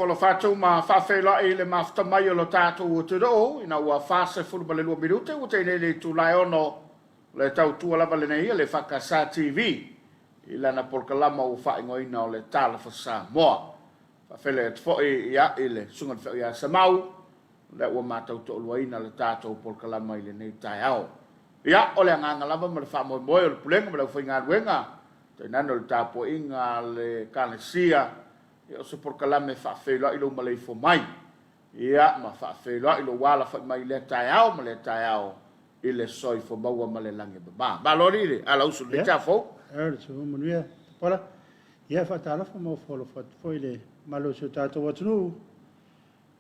Ofo alofa atu ma faafeiloai i le mafuta mai o lo tatou atunuu ina ua 42 minute ua tea nei le itula e 6, le tautua lava lenei a le EFKS TV i lana polokalama ua faaigoaina o le Talofa Samoa. Faafeiloai atu foi ia i le Susuga i le Feau ia Semau, lea ua matau toaluaina le tatou polokalama i lenei taeao. Ia, o le agaga lava ma le faamoemoe o le Pulega ma le aufaigaluega, tainane o le tapuaiga a le Ekalesia, ia o se polokalame e faafeiloai lou maleifua mai, ia, ma faafeiloai lou alafai mai i lea taeao ma lea taeao i le soifua maua ma le lagi e mama. Malo alii le alausu i lenei taeao fou. Ia, le soifua manuia Tupuola. Ia, faatalofa ma ofo alofa atu foi i le mamalu o si o tatou atunuu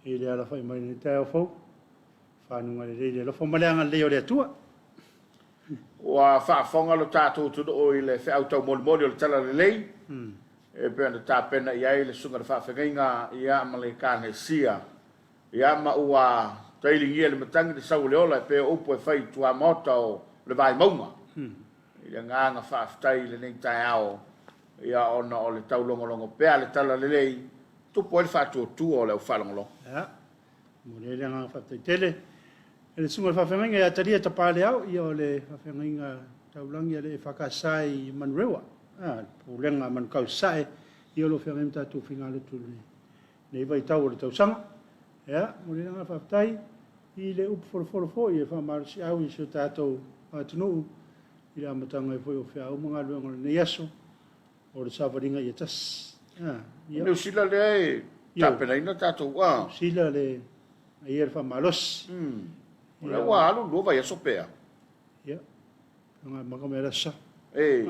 i le alafai mai i lenei taeao fou. Fanuga lelei le alofa ma le agalelei o le Atua. Ua faafofoga lo tatou atunuu i le feau taumolimoli o le Talalelei e pei ona tapena i ai le Susuga i le Faafeagaiga ia ma le Ekalesia. Ia ma ua tailigia e le matagi le sau o le ola e pei o upu e fai i tuamaota o le Vaimauga. I le agaga faafetai i lenei taeao ia ona o le taulogologo pea a le Talalelei, tupu ai le faatuatua o le aufaalogologo. Ia, momoli ai le agaga faafetai tele i le Susuga i le Faafeagaiga ia Talia Tapaleao, ia o le Faafeagaiga Taulagi a le EFKS i Manurewa, le Pulega a Manukau Sasae, ia o lo o feagai ma tatou faigalotu i lenei vaitau o le tausaga. Ia, momoli ai le agaga faafetai i le upu folofolo foi e faamalosiau i si o tatou atunuu i le amataga ai foi o feau ma galuega o lenei aso, o le savaliga ia tasi. Ia. O Niu Sila lea e tapenaina tatou a. Niu Sila le ia le faamalosi. O lea ua alu 2 vaiaso pe a. Ia. Nga maka me rasa. E.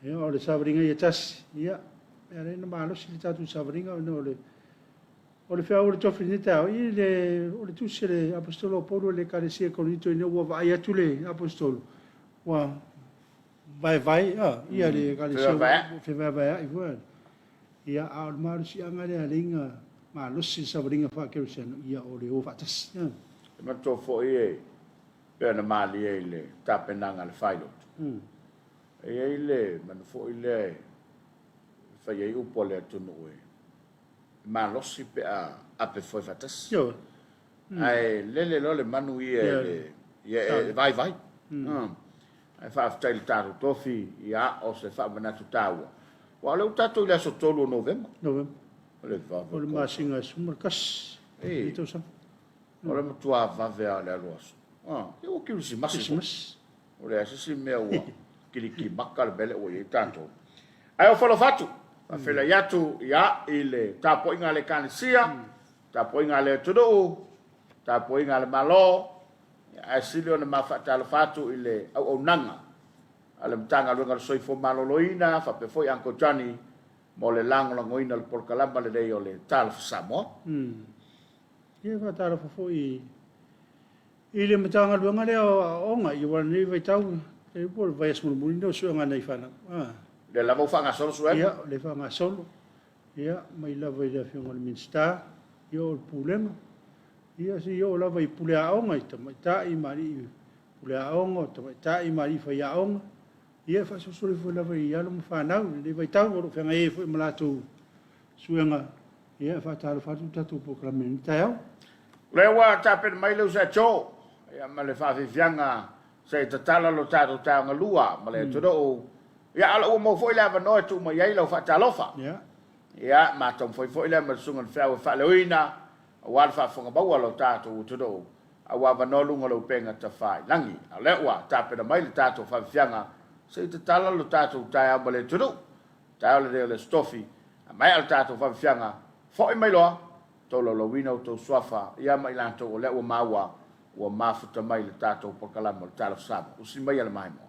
Ia o le savaliga ia tasi. Ia. E ala na malosi le tatou savaliga ona o le o le feau o le tofi lenei taeao, i le, o le tusi a le Aposetolo o Paulo i le Ekalesia i Korinito ina ua vaai atu le Aposetolo, ua vaevae ia le Ekalesia, fevaevaea'i foi. Ia, a o le malosiaga lea e ala ai ona malosi le savaliga faa-kerisiano, ia o le o faatasi. E manatua foi e pei ona malie i le tapenaga a le failotu, e i ai le manu foi lea e fai ai upu a le atunuu e malosi pe a ape foe faatasi. Ae lele loa le manu ia e le, ia e vaivai. Ae faafetai i le tatou tofi, ia o se faamanatu taua. Aua o lea ua tatou i le aso 3 o Novema. Novema. O le vave. O le masina e 11. E. O le matua vave lava o le alu aso. Ia ua Kerisimasi. Kerisimasi. Ua leai se isi mea ua kilikimaka le mea lea ua i ai tatou. Ae ofo alofa atu, faafeiloai atu ia i le tapuaiga a le Ekalesia, tapuaiga a le atunuu, tapuaiga a le Malo, ae sili ona ma faatalofa atu i le auaunaga a le Matagaluega o le Soifua Maloloina faapea foi Uncle Johnny mo le lagolagoina o le polokalama lenei o le Talofa Samoa. Ia faatalofa foi i le Matagaluega lea o Aoaoga, aua o lenei vaitau, e iloa po o le vaiaso mulimuli lenei o suega a nai fanau. Lea lava ua faagasolo suega? Ia, o lea e faagasolo. Ia, mai lava i le Afioga i le Minisita, ia o le Pulega, ia seia oo lava i pule aoga, i tamaitai ma alii pule aoga, o tamaitai ma alii faiaoga, ia e faasolosolo ifo lava i alo ma fanau i lenei vaitau o lo o feagai ai foi ma latou suega. Ia, e faatalofa atu le tatou polokalame i lenei taeao. O lea ua tapena mai le uso ia Joe ia ma le faafiafiaga se i tatala lo tatou taeao galua ma le atunuu. Ia, a o lea ua maua foi le avanoa e tuu mai ai lau faatalofa. Ia, ma taumafai foi lea ma le Susuga i le Feau e faaleoina aua le faafofoga maua a lo tatou atunuu, a ua avanoa luga o le upega tafailagi. A o lea ua tapena mai le tatou faafiafiaga se i tatala lo tatou taeao ma le atunuu. Taeao lenei o le Aso Tofi, a maea le tatou faafiafiaga, foi mai loa, tolaulauina outou suafa ia ma i latou o lea ua maua ua mafuta mai le tatou polokalame o le Talofa Samoa. Usi maia le maimoa.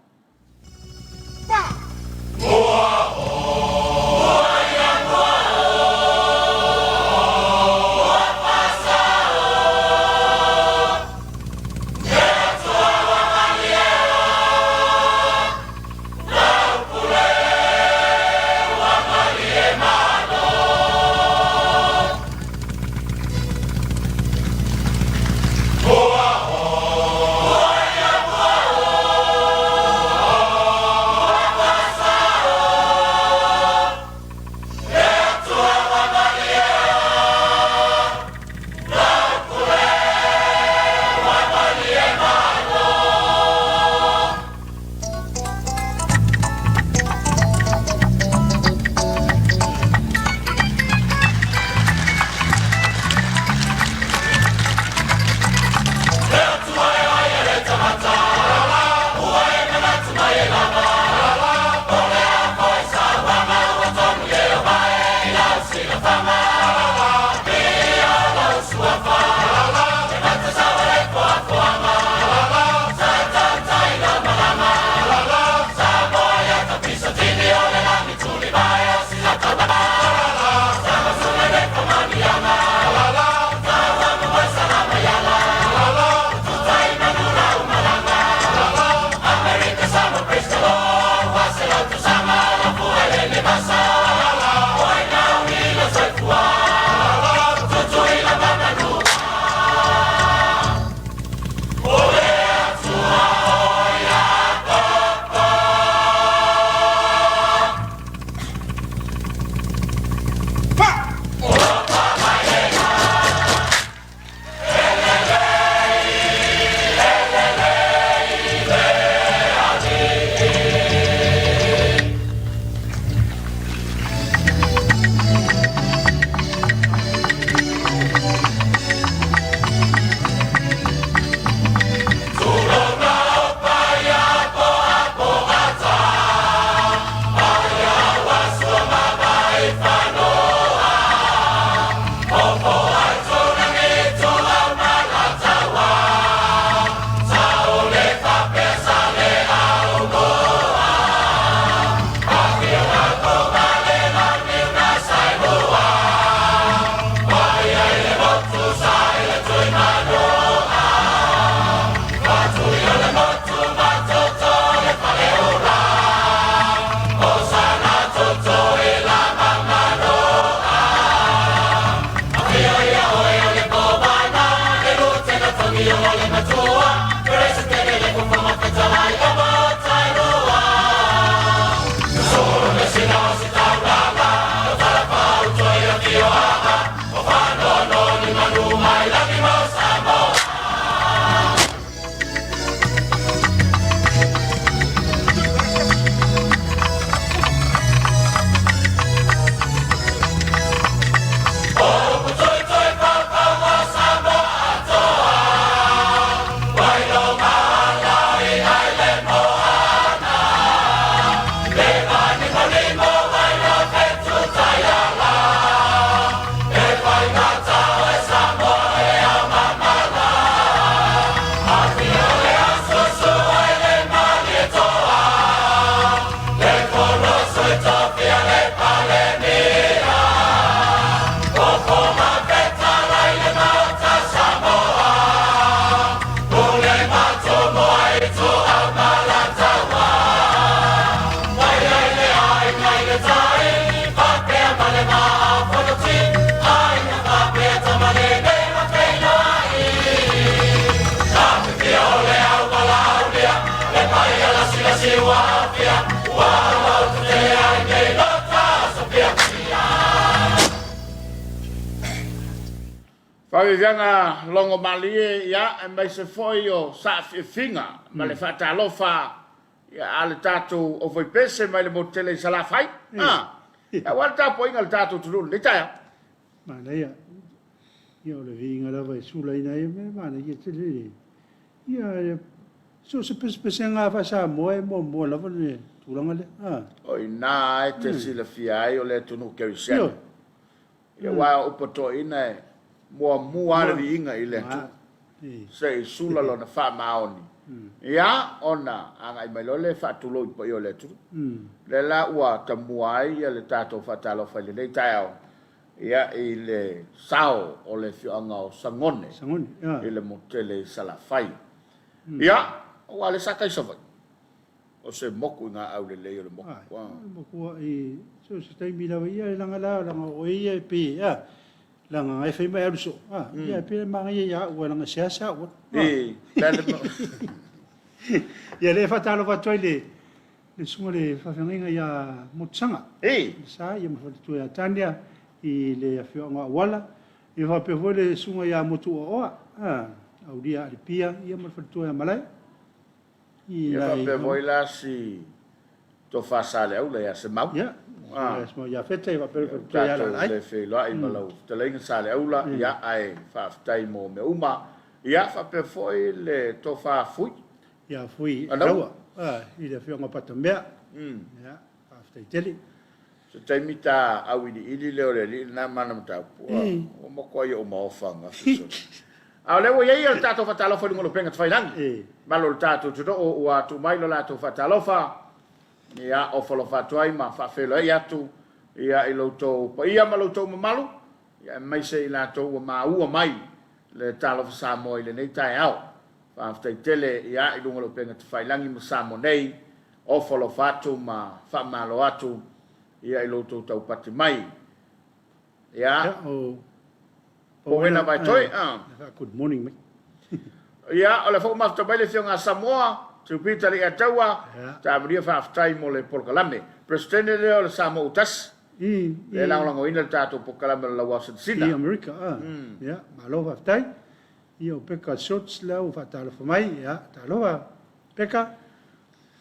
Faaviaviaga logomalie, ia, aemaise foi o saafiafiga ma le faatalofa, ia, a le tatou aufaipese mai le motu tele i Salafai, a, aua le tapuaiga a le tatou atunuu i lenei taeao. Manaia. Ia, o le viiga lava e sulaina ai mea manaia tele. Ia, so o se pesepesega lava faa-Samoa e muamua lava le tulaga lea. A. O i ina e te silafia ai o le atunuu kerisiano. Ia, aua o upu a toeaiina e muamua lava le viiga i le Atua, se i sula lona faamaoni, ia, ona agai mai loa lea e faatulou i paia o le atunuu. O lea la ua tamua ai le tatou faatalofa i lenei taeao, ia, i le sao o le afioaga o Sagone i le motu tele i Salafai. Ia, aua o lea sa tai i Savaii. O se moku i ngā aulelei o le moku. Ai, o le moku a i so se taimi lava ia e langa la langa o ia e pe a langa ngai fai mai alu so a ia e pe manga ia ia ua langa sea sea ua. E la le Ia le fatalofa atu ai le le susuga le faafeagaiga ia Motusaga. E Sa ia ma faletua ia Tania i le afioaga o Auala. Ia faapea foi le susuga ia Motuoaoa a Aulia Alipia ia ma le faletua ia Malae. Ia faapea foi la si Tofa Saleaula ia Semau. Ia, Semau ia Feta ia faapea foi ia Laalai. Le feiloai ma lau fetalaiga Saleaula, ia ae faafetai mo mea uma. Ia faapea foi le Tofa Fui. Ia Fui Raua i le afioaga o Patamea. Ia, faafetai tele. Se taimi ta auiliili lea o le alii lena ma ana mataupu, ua matuai ou maofa ananafi solo. A o lea ua i ai le tatou faatalofa i luga o le upega tafailagi. Malo le tatou atunuu ua tuu mai lo latou faatalofa, ia ofo alofa atu ai ma faafeiloai atu ia i lo outou paia ma lo outou mamalu, ia aemaise i latou ua maua mai le talofa Samoa i lenei taeao. Faafetai tele ia i luga o le upega tafailagi ma Samoa nei. Ofo alofa atu ma faamalo atu ia i lo outou taupati mai. Ia, Powena Vaetoe. Good morning mai. Ia, o le foi mafuta mai le afioga a Samoa, Tupita le Ataua, taamalia faafetai mo le polokalame. Presidente lea o le Samoa Utasi. E lagolagoina le tatou polokalame o le Lauao Silasila. I Amerika, a. Ia, malo faafetai. Ia, o Peka Schultz lea ua faatalofa mai. Ia, talofa, Peka.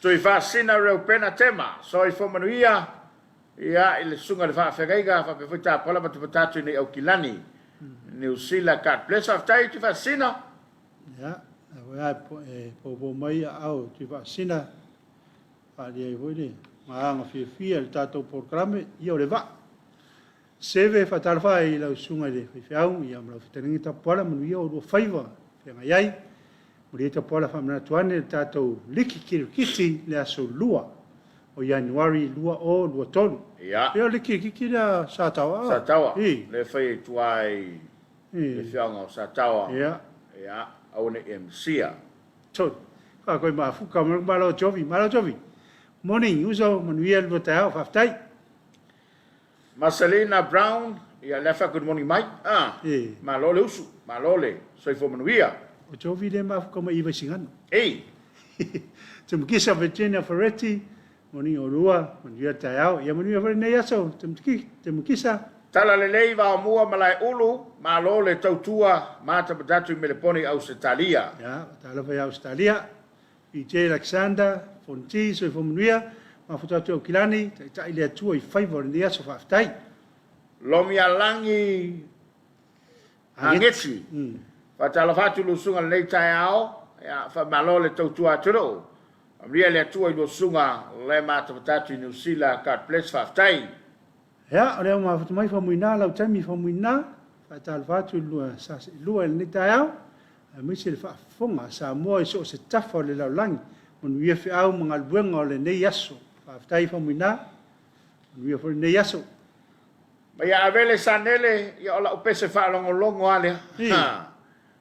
Tuifaasina Reupena Tema, soifua manuia, ia, i le susuga i le faafeagaiga, faapea foi Tapuala ma Tupatatu i nei Aukilani, Niu Sila, God bless. Faafetai Tuifaasina. Ia, lea foi lava e poupou mai aao Tuifaasina, faaalia ai foi le agaga fiafia i le tatou polokalame, ia o le vaa. Seve, faatalofa i lau susuga i le faifeau, ia ma lau fetalaiga Tapuala, manuia oulua faiva feagai ai. Manuia Tapuala faamanatu ane le tatou liki kirikiti le aso 2 o Ianuari 2023. Ia. Pei o le kirikiti lea Sataoa. Sataoa. Lea e fai ai tua i le afioaga o Sataoa. Ia. Ia, aua ne i e misia. Tolu. Faakoi mafuka malo Jovi, malo Jovi. Morning uso, manuia le lua taeao, faafetai. Marcelina Brown, ia lea fa good morning mai. Ah, malo le usu, malo le soifua manuia. O Jovi le mafuka mai i Vaisigano. Ei. Tumukisa Virginia Ferretti, morning olua, manuia le taeao. Ia manuia foi lenei aso, Tumukisa. Tala lelei Vaomua ma Laeulu, malo le tautua, matamatatu i Melepone i Ausetalia. Ia, talofa i Ausetalia. PJ Alexander, Fonti, soifua manuia, mafuta atu i Aukilani, taitai le Atua i faiva o lenei aso, faafetai. Lomialagi Ageti, faatalofa atu i lou susuga i lenei taeao, ia, faamalo le tautua atunuu, faamanuia le Atua i lua susuga le matamata atu i Niu Sila, God bless, faafetai. Ia, o lea ua mafuta mai Faumuina, lau taimi Faumuina, faatalofa atu i lua sa seelua i lenei taeao, aemaise le faafofoga a Samoa i so o se tafa o le lalolagi, manuia feau ma galuega o lenei aso. Faafetai Faumuina, manuia foi lenei aso. Ma ia Avele Sanele, ia o lau pese faalogologo lava lea. Ha!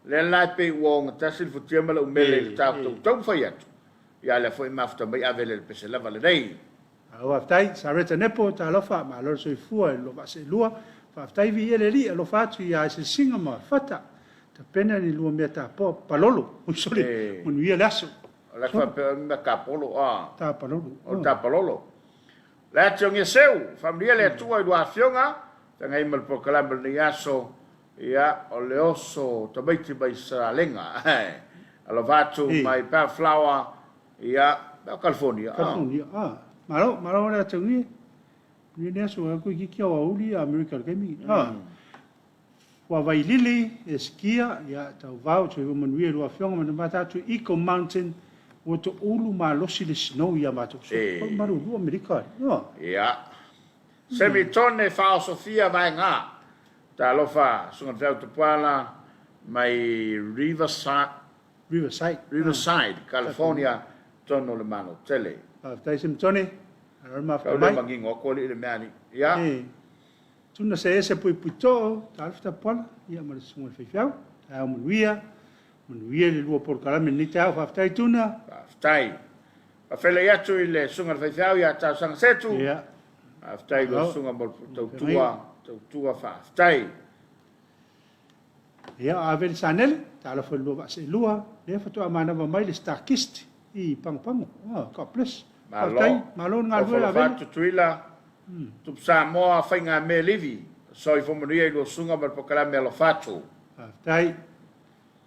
Lea la e pei ua ogatasi le futia ma lau mele i le tatou taumafai atu. Ia lea foi e mafuta mai Avele i le pese lava lenei. Malo faafetai Sareta Nepo, talofa, malo le soifua i lo vaaseelua. Faafetai Viia le Alii, alofa atu ia Asiasiga ma Fata. Tapena ni lua mea tapoa, palolo, oi sole, manuia le aso. O le faapea o mea tapolo, a. Tapalolo. O le tapalolo. Le ati o Geseu, faamanuia le Atua i lua afioga, feagai ma le polokalame o lenei aso. Ia, o le oso tamaiti mai Salega. Alofa atu mai Bellflower, ia, o California. California, ah. Malo, malo le atagia. Ni le aso a koe kiki au auli Amerika le kaimi. Ah. Ua Vailili, Eskia, ia, Tauvao, Soifua Manuia i lua afioga ma le mata atu Eagle Mountain, ua toulu malosi le snow ia matou. So, E. malulu Amerika ai. Ah. Ia. Semitone Faaosofia Vaega. Talofa, Susuga Feau Tapuala mai Riverside, Riverside. Riverside, California, totonu o le Malo Tele. Faafetai Semitone, malo le mafuta Tau le mai. mangingo aku alii le mea ni. Ia. E. Tuna se ese puipui too, talofa Tapuala, ia ma le susuga i le faifeau. Taeao manuia, manuia le lua polokalame i lenei taeao. Faafetai Tuna. Faafetai. Faafeiloai atu i le Susuga i le Faifeau ia Talosaga Setu. Ia. Faafetai i lau Susuga mo le tautua, tautua faafetai. Ia, o Avele Sanele, talofa i le lua vaa seelua, lea faatoa manava mai le Starkist i Pagopago. Oh, God bless. Malo. Faafetai, malo le galulue Alofa Avele. atu Tutuila, Tupu Samoa, Faigamea Livi, Soifua manuia i lua susuga ma le polokalame alofa atu. Faafetai.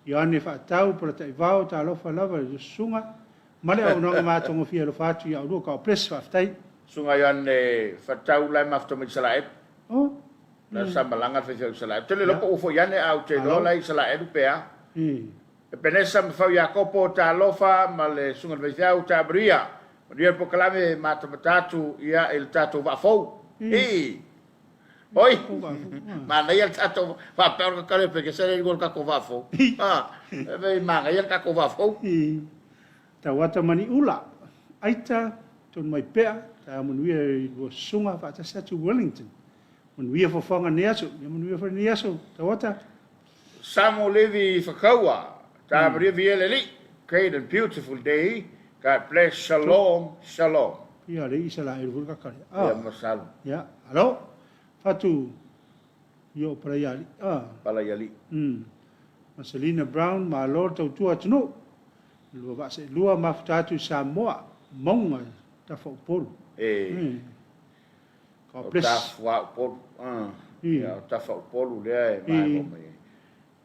Ioane Faatau, Polataivao, talofa lava i le susuga ma le auaunaga matagofie alofa atu ia oulua. God bless. Faafetai. Susuga Ioane Faatau la e mafuta mai Isalaelu. Oh. La sa malaga le faifeau Isalaelu. Tele loa po ua foi ane a ou te iloa la e Isalaelu pe a. Epenesa ma Fau Iakopo, talofa ma le susuga i le faifeau Tamaria. Manuia le polokalame matamata atu ia i le tatou vaa fou. Ii. Oi, manaia le tatou faapea o le kakale pe kese le le tatou vaa fou. Ah, e manaia le tatou vaa fou. Tauata Maniula, Aita, tonu mai pea, taeao manuia i lua susuga faatasi atu Wellington. Manuia foafoaga nei aso, ia manuia foi lenei aso, Tauata. Samu Levi Fakaua, Tamaria Viele Li, great and beautiful day, God bless, shalom, shalom. Ia le Isalaelu foi le kakale. Ia masalo. Ia, alo, fatu, io Palaiali. Ah. Palaiali. Marcelina Brown, malo le tautua atunuu. Lua vaa seelua, mafuta atu i Samoa, mauga tafa Upolu. E. God O bless. tafua Upolu. Ia, o tafa Upolu lea e maemo mai ai.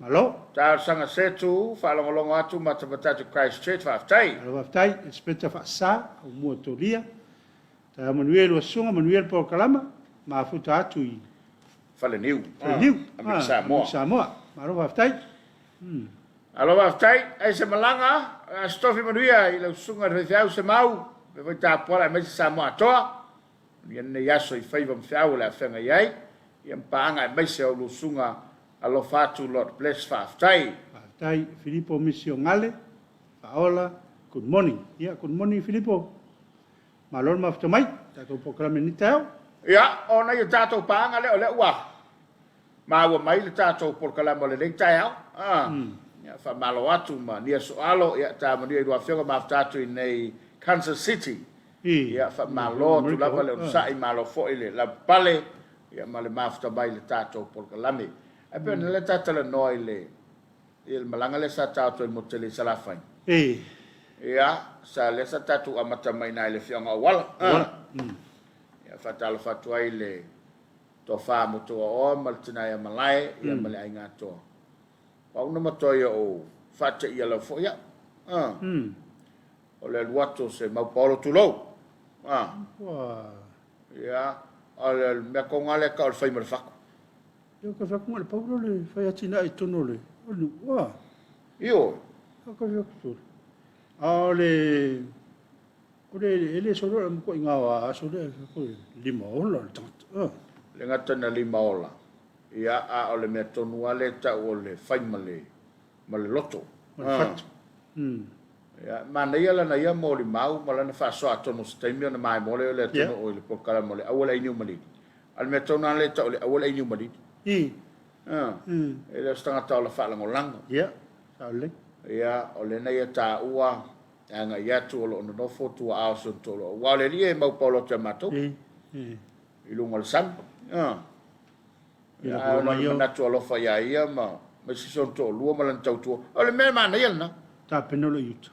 Malo. Talosaga Setu, faalogologo atu matamata atu Christchurch, faafetai. Malo faafetai, Inspector Faasa, Aumua Tolia. Taeao manuia i lua susuga, manuia le polokalama, mafuta atu i Faleniu. Faleniu. Amerika Samoa. Amerika Samoa. Malo faafetai. Alo faafetai, ai se malaga, Aso Tofi manuia i lau susuga i le faifeau Semau, pe foi tapuala aemaise Samoa atoa. Manuia lenei aso i faiva ma feau o le a feagai ai, ia ma paaga aemaise o lua susuga alofa atu Lord bless faafetai. Faafetai Filipo Misiogale, Faaola, good morning. Ia, good morning Filipo. Malo le mafuta mai, tatou polokalame i lenei taeao. Ia, ona i o tatou paaga lea o lea ua maua mai le tatou polokalame o lenei taeao. Ia, faamalo atu ma nia soalo, ia, ta manuia i lua afioga mafuta atu i nei Kansas City. Ia, faamalo atu lava le onosai, malo foi le lavapapale, ia, ma le mafuta mai le tatou polokalame. Ae pei ona lea ta talanoa i le i le malaga lea sa taoto i le motu tele i Salafai. Ia, sa lea sa tatou amata mai i le afioaga o Auala. Ia, faatalofa atu ai le tofa Motuoaoa ma le tina ia Malae, ia ma le aiga atoa. O au na matua ia o faateia lau foi au. O le alu atu o se mau paolo tulou. Ia, o le mea konga lea ka o le fai ma le fatu. Ia ka fai le paulo le fai atinai i totonu o le nuu. Io. Ka fai atu tolu. A o le o le eleele solo le matuaiga o aso lea ko lima ola le tagata. Le gata na lima ola. Ia, a o le mea tonu lava lea tau o le fai ma le ma le loto. Ma le fatu. Ia, manaia lana ia molimau ma lana faasoa atonu o se taimi ona maemo lea o le atunuu i le polokalame o le aua le ai niu malili. A o le mea tonu lava lea tau o le aua le ai niu malili. E le o se tagata ola faalagolago. Ia, sao lelei. Ia, o lena ia taua e agai atu o lo o nonofo tuaao o si ona toalua. Aua o le alii e mau paoloto ia matou i luga o le sami. Ia, a o le manatu alofa ia ia ma se ona toalua ma lana tautua. O le mea manaia lena. Tapena lo i uta.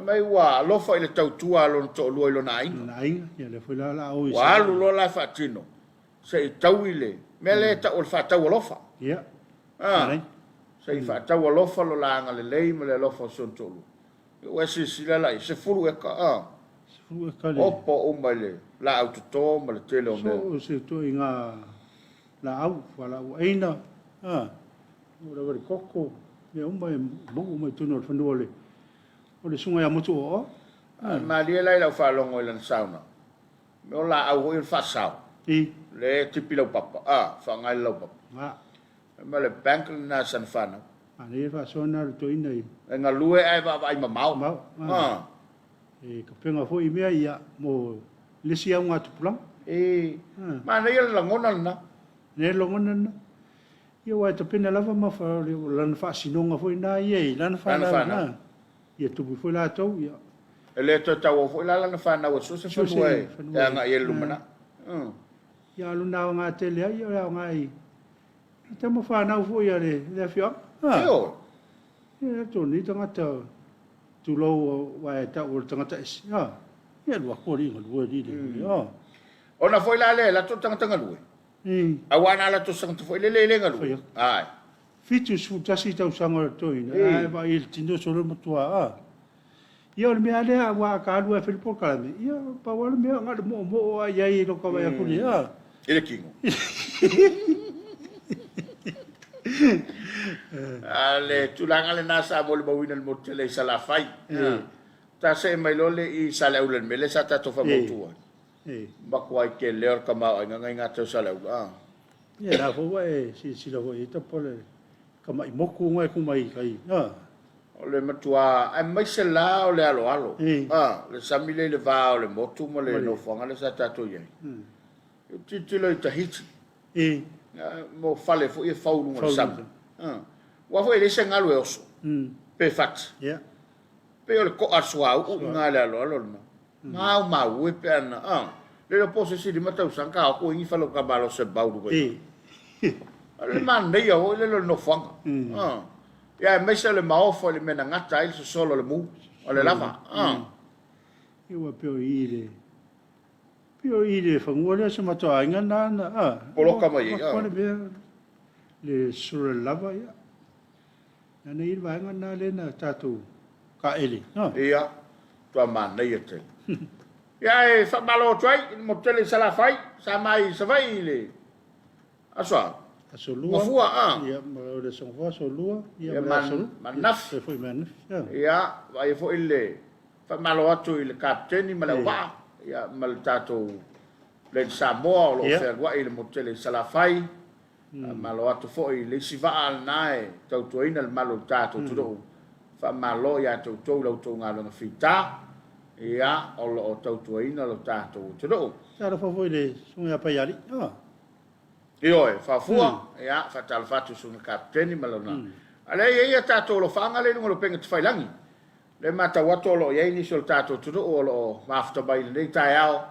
Mai ua alofa i le tautua a lona toalua i lona aiga. Lona aiga, ia lea foi la la o i Ua alu loa la faatino, se i tau i le mea lea e tau o le faatau alofa. Ia. A, se i faatau alofa lo la agalelei ma le alofa o si ona toalua. Ia ua e silasila la i ai, 10 eka, a. 10 eka le. Opo uma i le laau toto ma le tele o mea. So o se ituaiga laau, fualaau aina, a, oo lava i le koko, mea uma e maua uma i totonu o le fanua o le, o le susuga ia Motuoaoa. A, malie la i lau faalogo i lana saunoaga. Mea o laau foi o le faasao. I. Lea e tipi laupapa, a, faaaoga i le laupapa. A. Ma le bank lena a sana fanau. Manaia le faasoa lena o le toeaina i. E galue ae vaavaai mamao. Mamao, a. E kapega foi i mea ia mo le isi augatupulaga. E. Manaia le lagona lena. Manaia le lagona lena. Ia aua e tapena lava ma lana faasinoga foi lena ia i lana fanau. Lana fanau. Ia tupu foi latou, ia. E le toe tauau foi la lana fanau e sue se fanua e agai ai i le lumanai. Ia a o lona aoga tele ai, ia o le aoga i tama fanau foi a le afioaga. Ioe. Ia atonu nei tagata tulou aua e tau o le tagata ese. Ia alu atu alii galue alii le. Ona foi la lea e latou tagata galue. Aua na latou tagata foi lele e le galue. Ae. 71 tausaga o le toeaina, ae vaai i le tino solo matua a. Ia o le mea lea aua a ka alu lava e fai le polokalame, ia pau lava le mea na o le moomoo lava i ai i lou vaai atu i le a. I le tino. A le tulaga lena sa molimauina i le motu tele i Salafai. Ta see mai loa le i Saleaula i le mea lea sa tatou faamautu ai. Makuai tele o le tamaoaiga na i gata o Saleaula. Ia la foi ua e silasila foi i ai tapa le tamai motu na e tu mai tai. O le matua aemaise la o le aloalo. Le sami lea i le va o le motu ma le nofoaga lea sa tatou i ai. Ou tilotilo i Tahiti. Mo fale foi e fau i luga o le sami. Aua foi e leai se galu e oso pe fati. Pei o le to'a suauu i ina le aloalo lena. Maumau e pe ana, a. Le iloa po o se isi 5 tausaga ka o atu ai ni fale o tamaloa se mau luga i ina. O le manaia foi lele o le nofoaga. A. Ia aemaise o le maofa i le mea na gata ai le sosolo o le mu, o le lava. A. Ia ua pei o i i le, pei o i le fanua lea o si o matou aiga na na, a. Poloka mai ai, a. Le mea, le sosolo o le lava, ia. Lana ia le vaega lena lea na tatou taele. Ia, matua manaia tele. Ia, e faamalo atu ai i le motu tele i Salafai, sa mai i Savaii i le aso a? Aso Lua. Gafua, a. Ia, ma o le aso Gafua, aso Lua, ia, ma le aso Lua. Ma Anafi. Ia, foi ma Anafi. Ia, vaaia foi le faamalo atu i le Kapeteni ma le auvaa, ia, ma le tatou Lady Samoa o lo o fealuai i le motu tele i Salafai. Faamalo atu foi i le isi vaa lena e tautuaina le malu o le tatou atunuu. Faamalo ia te outou i la outou galuega fita, ia, o lo o tautuaina lo tatou atunuu. Talofa foi i le Susuga ia Paialii. Ioe, Faafua, ia, faatalofa atu i le Susuga Kapeteni ma lona. A lea e i ai a tatou alofaaga lea i luga o le upega tafailagi. Lea e matau atu o lo o i ai nisi o le tatou atunuu o lo o mafuta mai i lenei taeao,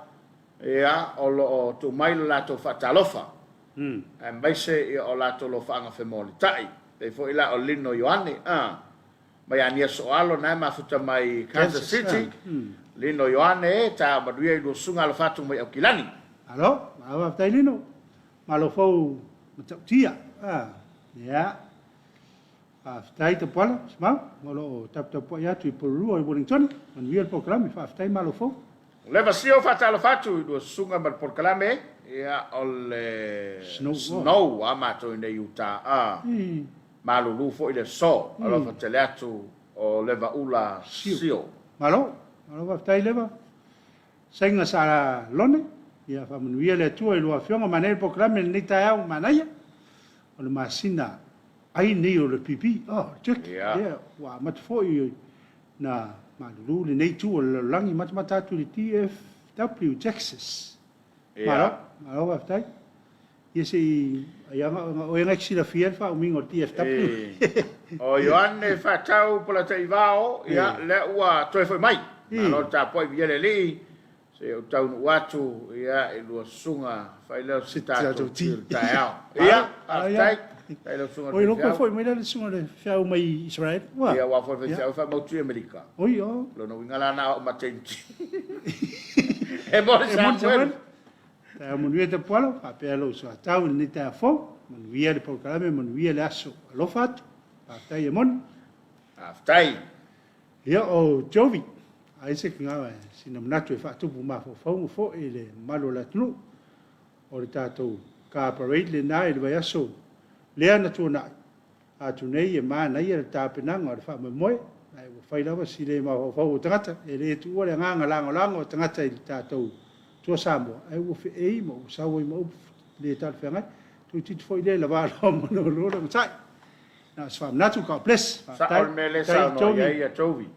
ia, o lo o tuu mai lo latou faatalofa. Aemaise ia o latou lofaaga femolitai. Pei foi la o Lino Ioane, a, mai Ania Sooalo na e mafuta mai i Kansas City. Lino Ioane e, taeao manuia i lua susuga alofa atu mai Aukilani. Malo, malo faafetai Lino. Malo fou matautia. A, ia. Faafetai Tapuala, Simau, o lo o taputapuai atu i Porirua i Wellingtone. Manuia le polokalame, faafetai malo fou. Leva sio faatalofa atu i lua susuga ma le polokalame, ia o le Snow a matou i nei uta a malulu foi le aso. Alofa tele atu o Leva Ula Sio. Malo, malo faafetai Leva. Saiga sa lone, ia faamanuia le Atua i lua afioga manaia le polokalame i lenei taeao manaia o le masina ai nei o le pipi, oh, le turkey, lea ua amata foi na malulu lenei itu o le lalolagi, matamata atu i le DFW, Texas. Malo, malo faafetai. Ia se i, ai aga, oe na e te silafia le faaumiga o le DFW. O Ioane Faatau Polataivao, ia, lea ua toe foi mai. Malo le tapuai viia le Alii. Se i ou taunuu atu ia i lua susuga fai lea o se tatou ti o le taeao. Ia, faafetai. Faafetai lau susuga i le faifeau. Oi, loko foi mai la le susuga i le faifeau mai Israel. Ua. Ia, aua foi le faifeau e faamautu i Amerika. Oi, o. Lona uiga la na o mateiti. E moni Samuel. Taeao manuia Tapuala, faapea lou soatau i lenei taeao fou. Manuia le polokalame, manuia le aso. Alofa atu. Faafetai e moni. Faafetai. Ia, o Jovi, Isaac na sina manatu e faatupu mafaufauga foi i le mamalu o le atunuu. O le tatou car parade lena i le vaiaso lea na tuanai atu nei e manaia le tapenaga o le faamoemoe, ae ua fai lava si le mafaufau o tagata, e le tuua le agaga lagolago o tagata i le tatou Tua Samoa, ae ua feei ma ua sau ai ma upu le talafeagai. Toeitiiti foi le lava loa ma lua le onosai. Na o se faamanatu, God bless. Sao le mea lea e saunoa i ai Tovi.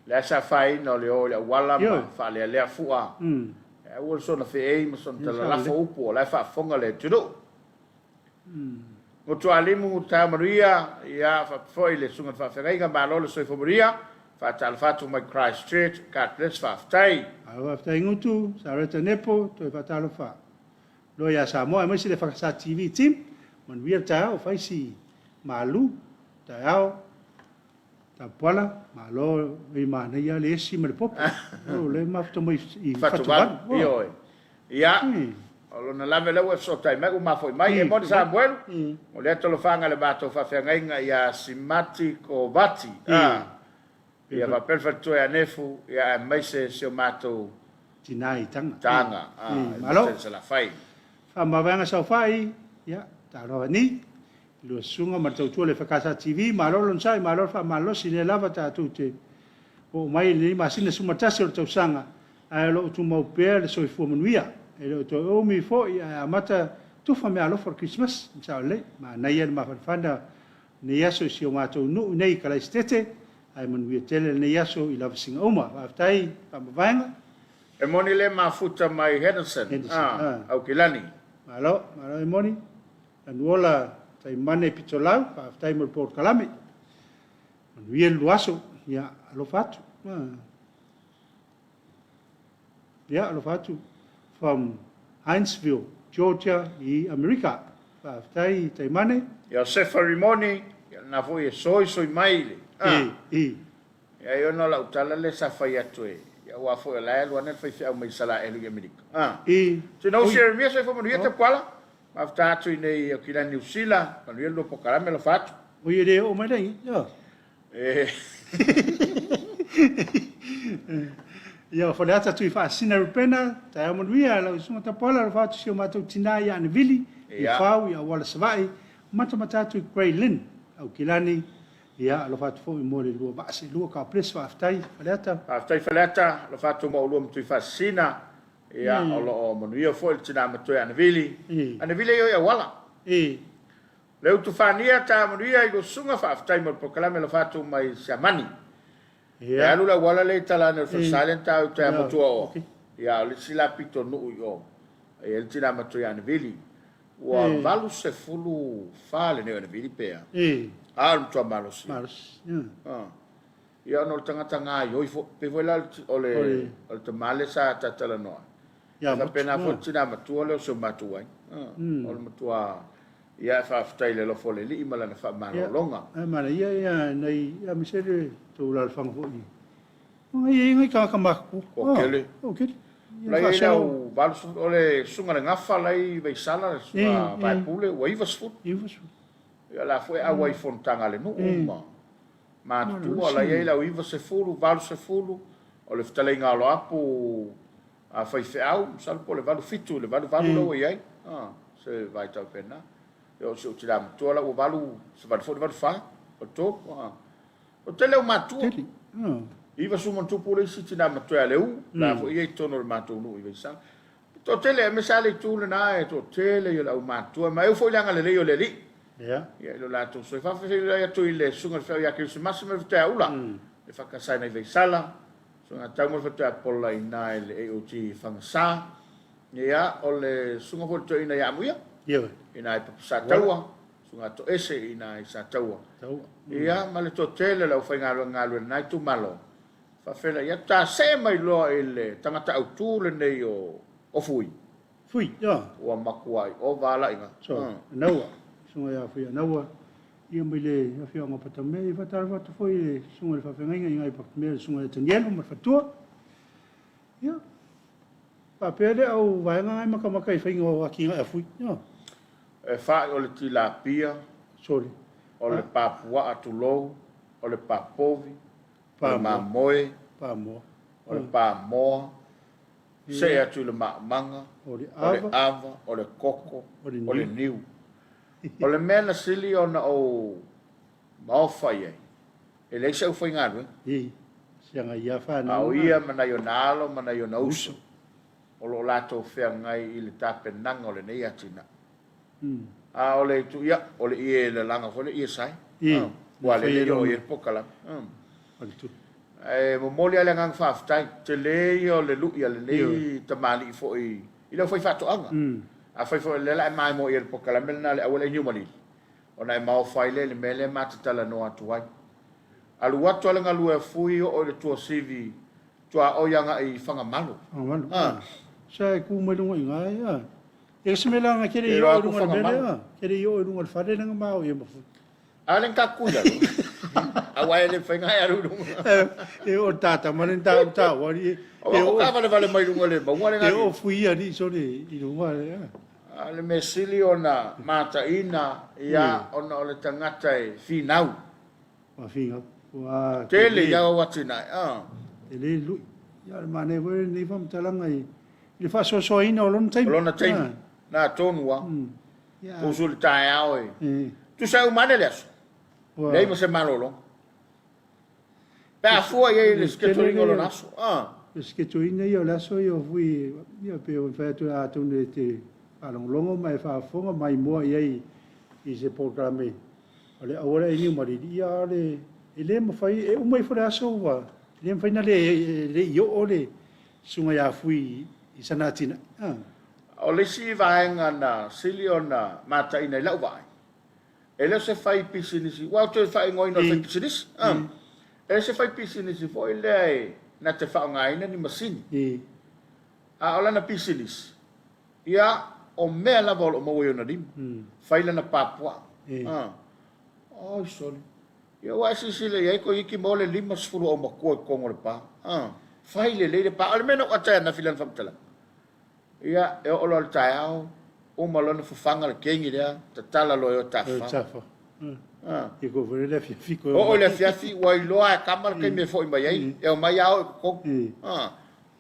Lea sa afaina o le o i le auala ma faalealea fua. Ae aua le soona feei ma soona talalafo upu o la e faafofoga le atunuu. Gutualimu taeao manuia, ia faapea foi le Susuga i le Faafeagaiga, malo le soifua manuia, faatalofa atu mai Christchurch, God bless, faafetai. Malo faafetai Gutu, Sareta Nepo, toe faatalofa loa ia Samoa aemaise le Fakasa TV team, manuia le taeao, fai si malu taeao. Tapuala, malo i manaia le esi ma le popo. O le mafuta mai i Fatuvalu. Ioe. Ia, o lona lave lea ua e fesootai mai ua mafoi mai. E moni Samuelu, o lea talofaga i le matou faafeagaiga ia Simati Kovati. Ia faapea le faletua ia Nefu, ia aemaise si o matou Tina i Taga. Taga, Malo. Salafai. Faamavaega saofai, ia, talofa ni. Lua susuga ma le tautua le FKS TV, malo le onosai, malo le faamalolosi, lea lava tatou te oo mai i lenei masina 11 o le tausaga, ae o lo o tumau pea le soifua manuia. E le o toe umi foi ae amata tufa meaalofa o le Kerisimasi. Sao lelei, manaia le mafanafana o lenei aso i si o matou nuu i nei i Kalaisitete, ae manuia tele lenei aso i lavasiga uma. Faafetai faamavaega. E moni le mafuta mai Henderson, Aukilani. Malo, malo e moni. Anuola Taimane Pitolau, faafetai mo le polokalame. Manuia le lua aso. Ia, alofa atu. Ia, alofa atu from Hinesville, Georgia i Amerika. Faafetai Taimane. Ia, Sefa Rimoni, ia lena foi e soisoi mai le. E, e. Ia, e ona o lau tala lea sa fai atu e, ia, aua foi o la e alu ane le faifeau mai Isalaelu i Amerika. E. Tino Jeremia, soifua manuia Tapuala. Mafuta atu i nei Aukilani Niu Sila, manuia le lua polokalame alofa atu. Oi e le oo mai lagi, ioe. E. Ia, o Faleata Tuifaasisina Rupena, taeao manuia lau susuga Tapuala, alofa atu si o matou tina ia Anevili, i Fau, i Auala Savaii, matamata atu i Grey Lynn, Aukilani, ia, alofa atu foi mo le lua vaa seelua. God bless, faafetai Faleata. Faafetai Faleata, alofa atu mo oulua ma Tuifaasisina. Ia, o lo o manuia foi le tina matua ia Anavili. Anavili e i o i auala. Le Utufania ta manuia i lua susuga, faafetai mo le polokalame alofa atu mai Siamani. E alu le auala lea i tala ane o le falesa lea na ta o i tai a motu o. Ia, o le isi la pitonuu i o, e i ai le tina matua ia Anavili. Ua 84 lenei o Anavili pe a? A o le matua malosi. Malosi. Ia ona o le tagata gaioi foi, pei foi la o le o le tama lea sa ta talanoa ai. E faapena foi le tina matua lea o si o matou aiga. O le matua, ia faafetai i le alofa o le Alii ma lana faamalologa. Ia, manaia ia nai, aemaise le tou alaalafaga foi. Ia i ai nai tagata matutua. Toatele. Toatele. La i ai le au 80, o le susuga i le Gafa la i Vaisala, le susuga Vaepule, ua 90. 90. Ia o la foi e auai i fonotaga a le nuu ma matutua, la i ai le au 90, 80, o le fetalaiga a Loapu a faifeau, masalo po o le 87 i le 88 la ua i ai, se vaitau faapena. Ia o si ou tina matua la ua 80 foi le 84, 83, O le tele o matua. 90 ma ona tupu le isi tina matua ia Leuu, la foi e i ai i totonu o le matou nuu i Vaisala. E toatele, aemaise lava le itu lena e toatele o le aumatua, ma e oo foi i le agalelei o le Alii. Ia, i lo latou soifua. Faafefeiloai atu i le Susuga i le Feau ia Kerisimasi ma le Fetaeaula, le Fakasaina i Vaisala, Susuga Tau ma le Fetaeapola i ina i le AOG i Fagasa. Ia, o le Susuga foi i le Toeaina ia Amuia, i ina i Papasataua, Susuga Toese i ina i Sataua. Ia, ma le toatele o le aufaigaluega galue i lena itumalo. Faafeiloai atu, ta see mai loa i le tagata autu lenei o Fui. Fui, ia. Ua matuai ova lava laiga. So, Anaua, Susuga ia Fui Anaua, ia mai le afioaga o Patamea, ia faatalofa atu foi i le Susuga i le Faafeagaiga i ina i Patamea, le Susuga ia Tanielu ma le faletua. Ia, faapea le au vaega na e matamata i faiga o atinae a Fui. Ia. E fa'i o le tilapia, Sole. o le papuaa tulou, o le papovi, o le mamoe, Pamoa. o le pamoa, see atu i le maumaga, O le o le ava. ava, o le koko, O le o le niu. niu. O le mea na sili ona ou maofa i ai, e leai se aufaigaluega. I. Siaga ia A o whanau. ia ma nai ona alo ma nai ona uso, o lo o latou feagai i le tapenaga o lenei atinae. A o le itu, ia, o le ie e lalaga foi le ie sae. I. Ua lele i o i le polokalame. Ae momoli lava le agaga faafetai, tele ia o le lui a lenei tamalii foi i le aufaifaatoaga. Afai foi o lea o le a e maimoa i ai i le polokalame lena a le auala i Niumalili, ona e maofa ai lea i le mea lea ma te talanoa atu ai. Alu atu lava le galue a Fui oo i le tuasivi tuaoi agai i Fagamalo. Fagamalo. Sa e ku mai luga i ina ia. E se mea leaga ke le E i iloa oo i atu luga o le mea Fagamalo. lea. Ke le i oo i luga o le fale lea na mao ia ma Fui. A o le ta kui lalo. Aua e le mafai ona e alu i luga. E o tata ma le ta ta wa ni. O E o o kaavalevale mai luga le mauga le e o gani. Fui ia ni sole i luga le. A o le mea sili ona mataina ia ona o le tagata e finau. Wa finga. Wa Tele ia au atinae. Ah. E le lui. Ia le manaia foi lenei faamatalaga i le faasoasoaina o lona O taimi. lona taimi. Na tonu lava. Ia. Usu i le taeao e. E. Tusa e uma ane le aso. Ua. Leai ma se malologa. Pe a fua i ai le scheduling o lona aso. Ah. Le scheduling ia o le aso ia o Fui, ia pe o fai atu atonu e te faalogologo ma e faafofoga mai moa i ai i se polokalame o le auala e Niumalili, ia a le e le mafai e uma ifo le aso ua le mafai na le le i oo le susuga ia Fui i sana atinae. Ah. O le isi vaega na sili ona mataina i lau vaai, e le o se fai pisinisi, ua ou toe faaigoaina o le fai pisinisi. E le o se fai pisinisi foi lea e na te faaaogaina ni masini. A o lana pisinisi, ia, o mea lava o lo o maua i ona lima. Fai lana papuaa. Oi sole. Ia ua e silasila i ai toeitiiti maua le 50 aumatua i totonu o le pa. Fai lelei le pa. O le mea na ou ata ai ananafi i lana faamatalaga. Ia, e oo loa i le taeao, uma loa ona fafaga le kegi lea, tatala loa e o e tafafao. Oo i le afiafi, ua iloa e kama le taimi e foi mai ai, e omai lava o i totonu.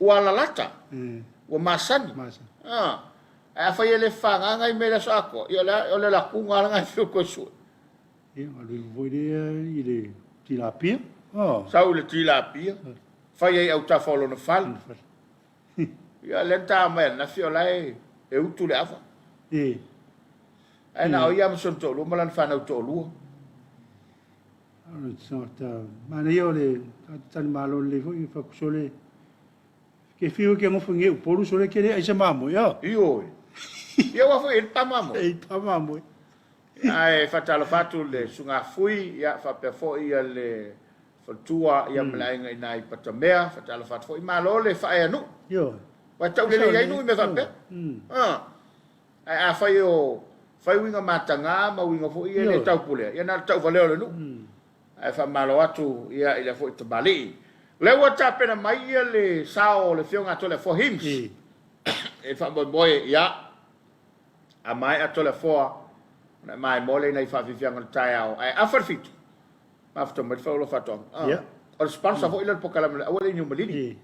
Ua lalata, ua masani. Ae afai e le fafaga nai mea i le aso atoa, ia o le latuga lava lena e fiu e toe sue. Ia, alu ifo foi lea i le tilapia. Sau i le tilapia, fai ai autafa o lona fale. Ia, lea na ta mai ananafi o la e utu le ava. Ae na o ia ma si ona toalua ma lana fanau toalua. O le tagata manaia o le tagata talimalo lelei foi fai atu sole ke fiu ke ngofo nge Upolu sole ke le ai se mamoe. Ioe. Ia ua foi e le pa mamoe. E pa mamoe. Ae faatalofa atu le susuga Fui, ia faapea foi ia le faletua ia ma le aiga i ina i Patamea, faatalofa atu foi. Malo le faaeanuu. Ioe. Ua taulelei ai nuu i mea faapea. Ae afai o fai uiga mataga ma uiga foi ia e le taupulea, ia na o le tauvalea o le nuu. Ae faamalo atu ia i lea foi tamalii. O lea ua tapena mai ia le sao o le Afioga a Toleafoa Hims e faamoemoe ia a maea Toleafoa ona e maimoa lea i nai faafiafiaga o le taeao. Ae afa le 7, mafuta mai le Faleoloa Faatoaga. O le sponsor foi lea o le polokalame o le Auala i Niumalili.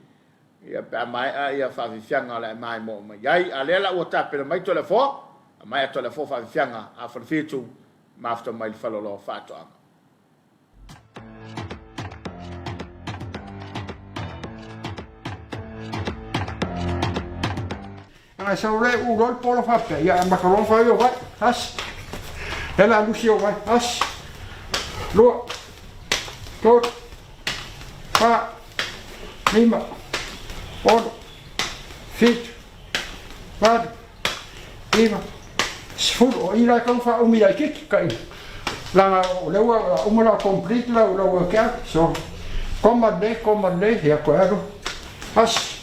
Ia pe a maea ia faafiafiaga o le a e maimoa mai ai. A lea la ua tapena mai Toleafoa, a maea Toleafoa faafiafiaga afa le 7, mafuta mai le Faleoloa Faatoaga. Aga sau le u loa le polo faapea, ia amata loa ona fai o vai, tasi. Lea la lusi o vai, tasi, lua, tolu, fa, lima, ono, fitu, valu, iva, sefulu. O i la e tau faaumi laitiiti kai laga o lea ua uma la complete lau lau workout. So, koma lelei, koma lelei, ia toe alu. Tasi,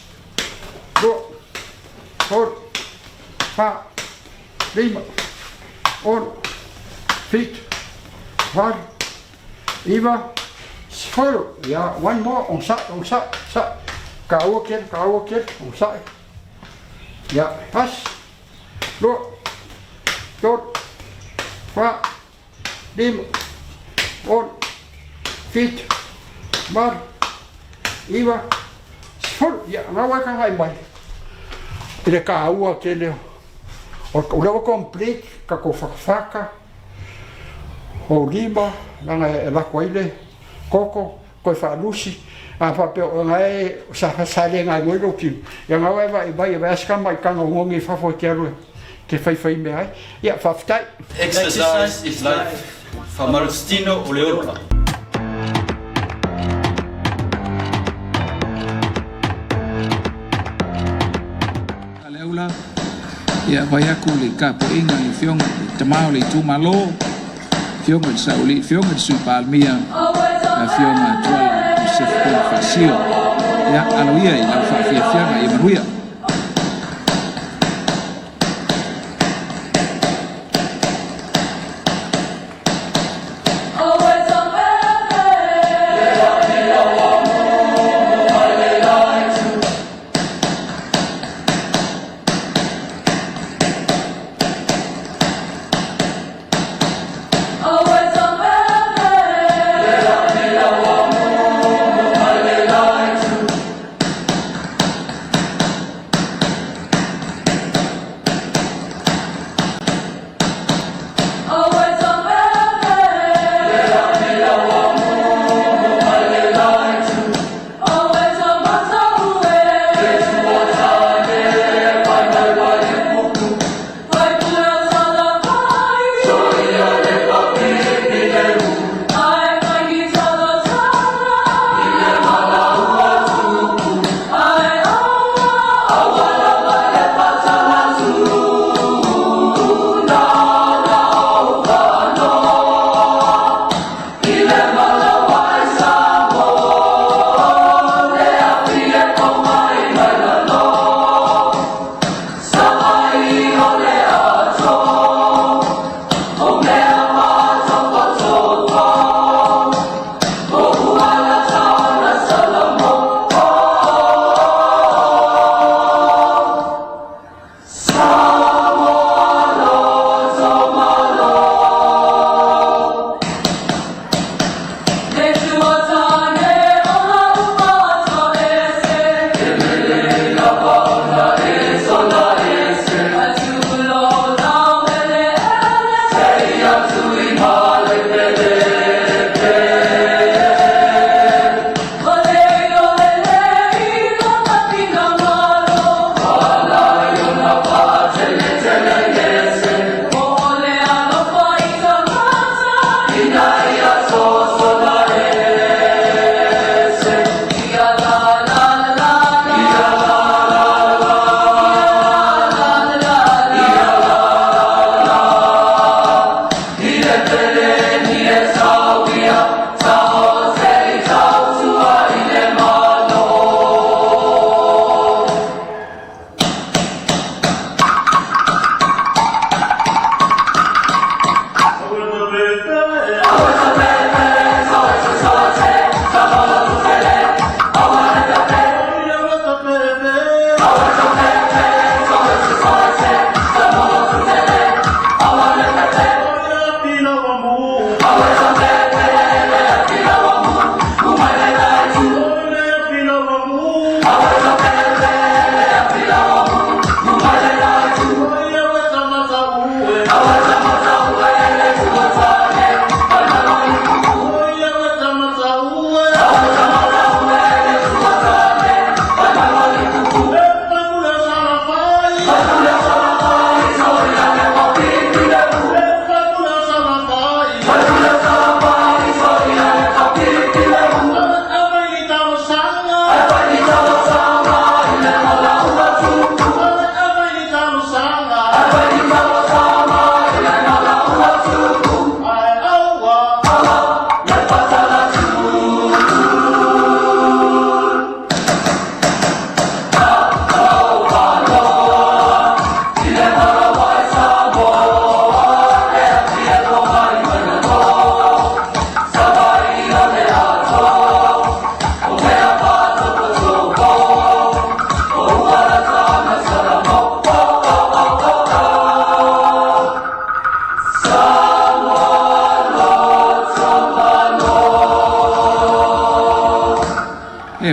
lua, tolu, fa, lima, ono, fitu, valu, iva, sefulu. Ia, one more, onosai, onosai, onosai. Kaua kele, kaua kele, onosai. Ia, tasi, lua, tolu, fa, lima, ono, fitu, valu, iva, sefulu. Ia, na ua e kaga'i mai i le kāua tele o o lea ua complete tatou fatafata o lima leaga e lako ai le koko toe faalusi a faapea o na e sa sa le galuega lou tino ia na ua e vaai mai e vaai se tamaitaga o ogi i fafo e te alu e te faifai mea ai ia faafetai. Exercise is life. Faamalositino o le ola. Saleaula, ia vai aku le tapuaiga i Afioga i le Tama o le Itumalo, Afioga i le Saoalii, Afioga i le Sui Palemia, Afioga Tuala Joseph Ponifasio. Ia, alo ia i lau faafiafiaga ia manuia.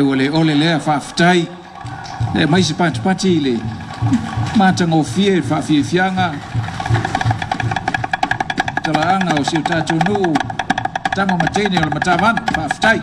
Ae ua le ole lea faafetai. Le aumai se patipati i le matagofie le faafiafiaga talaaga o si o tatou nuu tama ma teine o le Matavanu. Faafetai.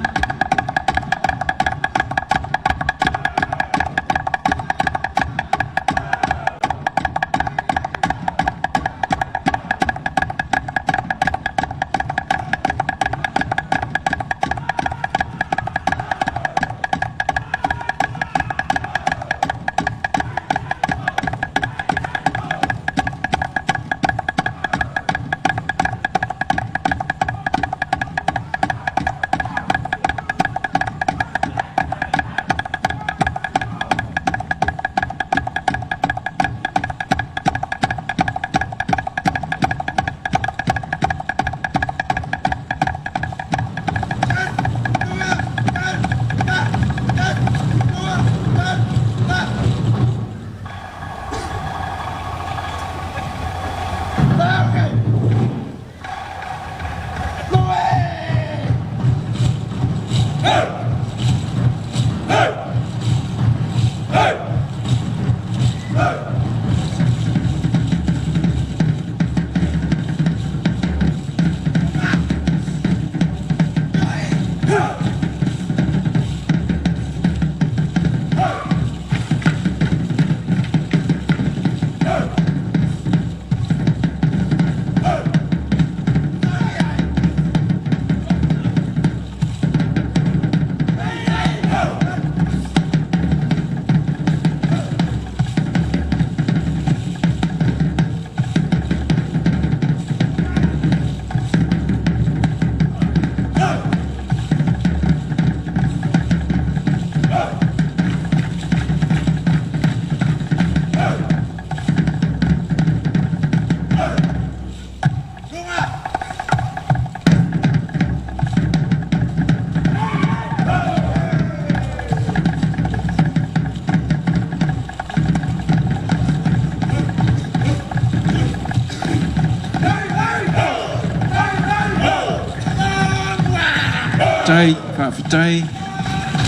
Faafetai, faafetai.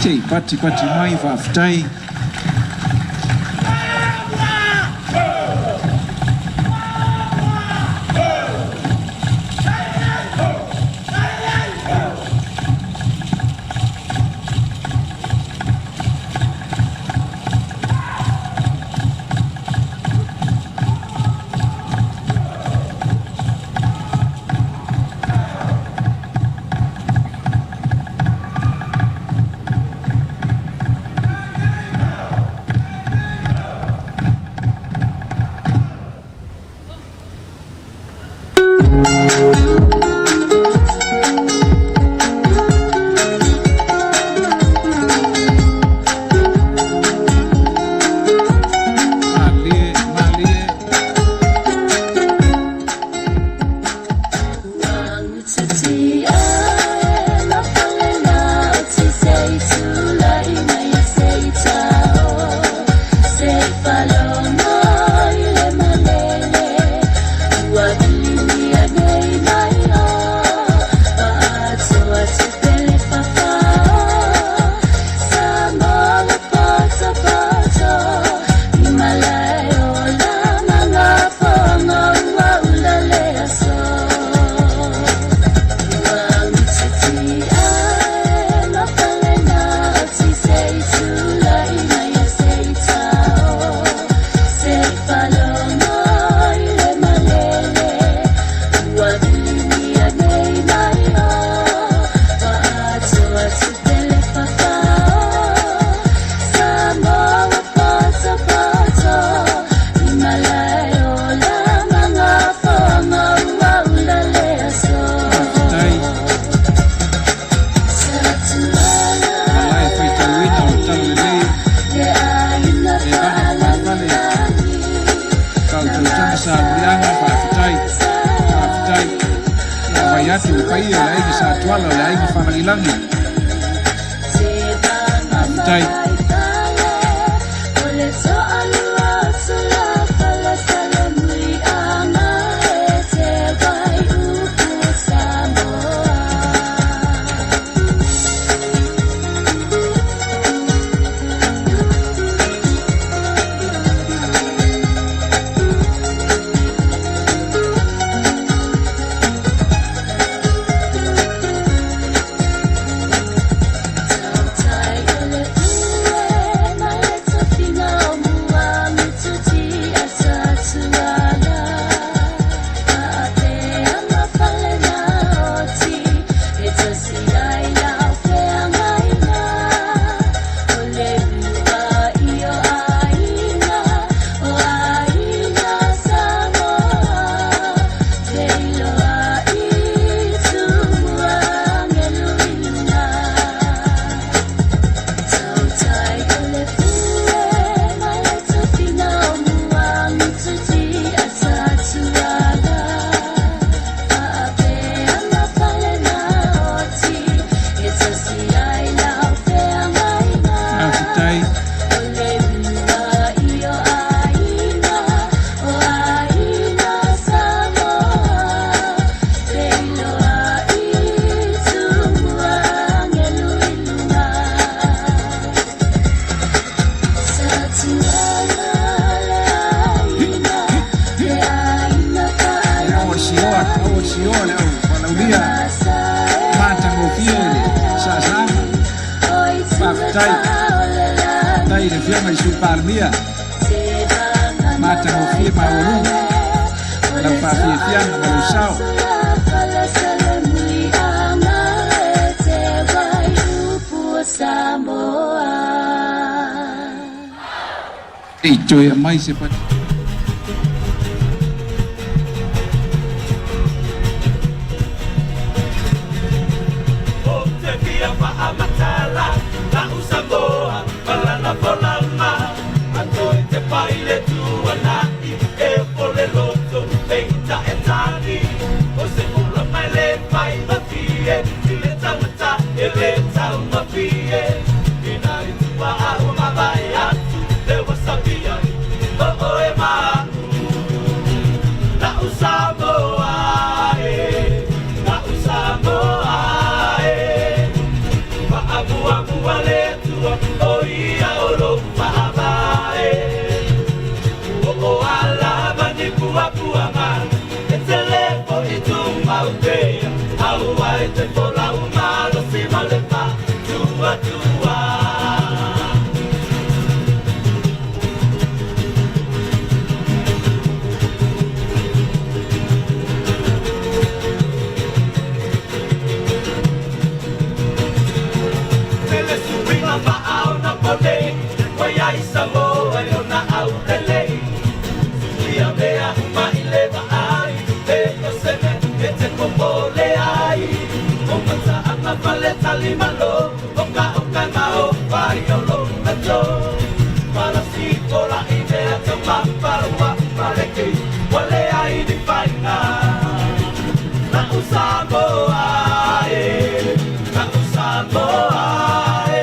Se i patipati mai, faafetai. Malie, malie. Faafetai. Malae faitauina o le Talalelei e vaga falefale faautautaga sa Muliaga. Faafetai, faafetai. Ia vai atu le paia o le aiga Sa Tuala, o le aiga Falagilagi. Faafetai. le au Palaulia, matagofie le saasaga. Faafetai. Faafetai i le Afioga i le Sui Palemia, matagofie maualuga lau faafiafiaga ma lou sao. I toe aumai se Ou te fia faamatala lau Samoa ma lana folaga A toi te pai le tuanai e o le loto peita e tali O se ula mai le fai mafie i le tangata e le taumafie Ina i tua a ua mavae atu le wasabi ai o oe ma au La'u Samoa e, la'u Samoa e, Faamuamua le Atua o ia o lou faavae. O o a lava ni puapuaga e tele fo'i tumau pea, aua e te folau malosi ma le faatuatua. Pele suiga faaona pone, ua iai Samoa i ona aulelei. Suia mea uma i le vaai, e Iosene e te popole ai. O mataaga faletalimalo, okaoka e maofa i o lou ato. Palasi pola i mea taumafa ua paleki, ua leai ni faiga. Na'u Samoa e, na'u Samoa e,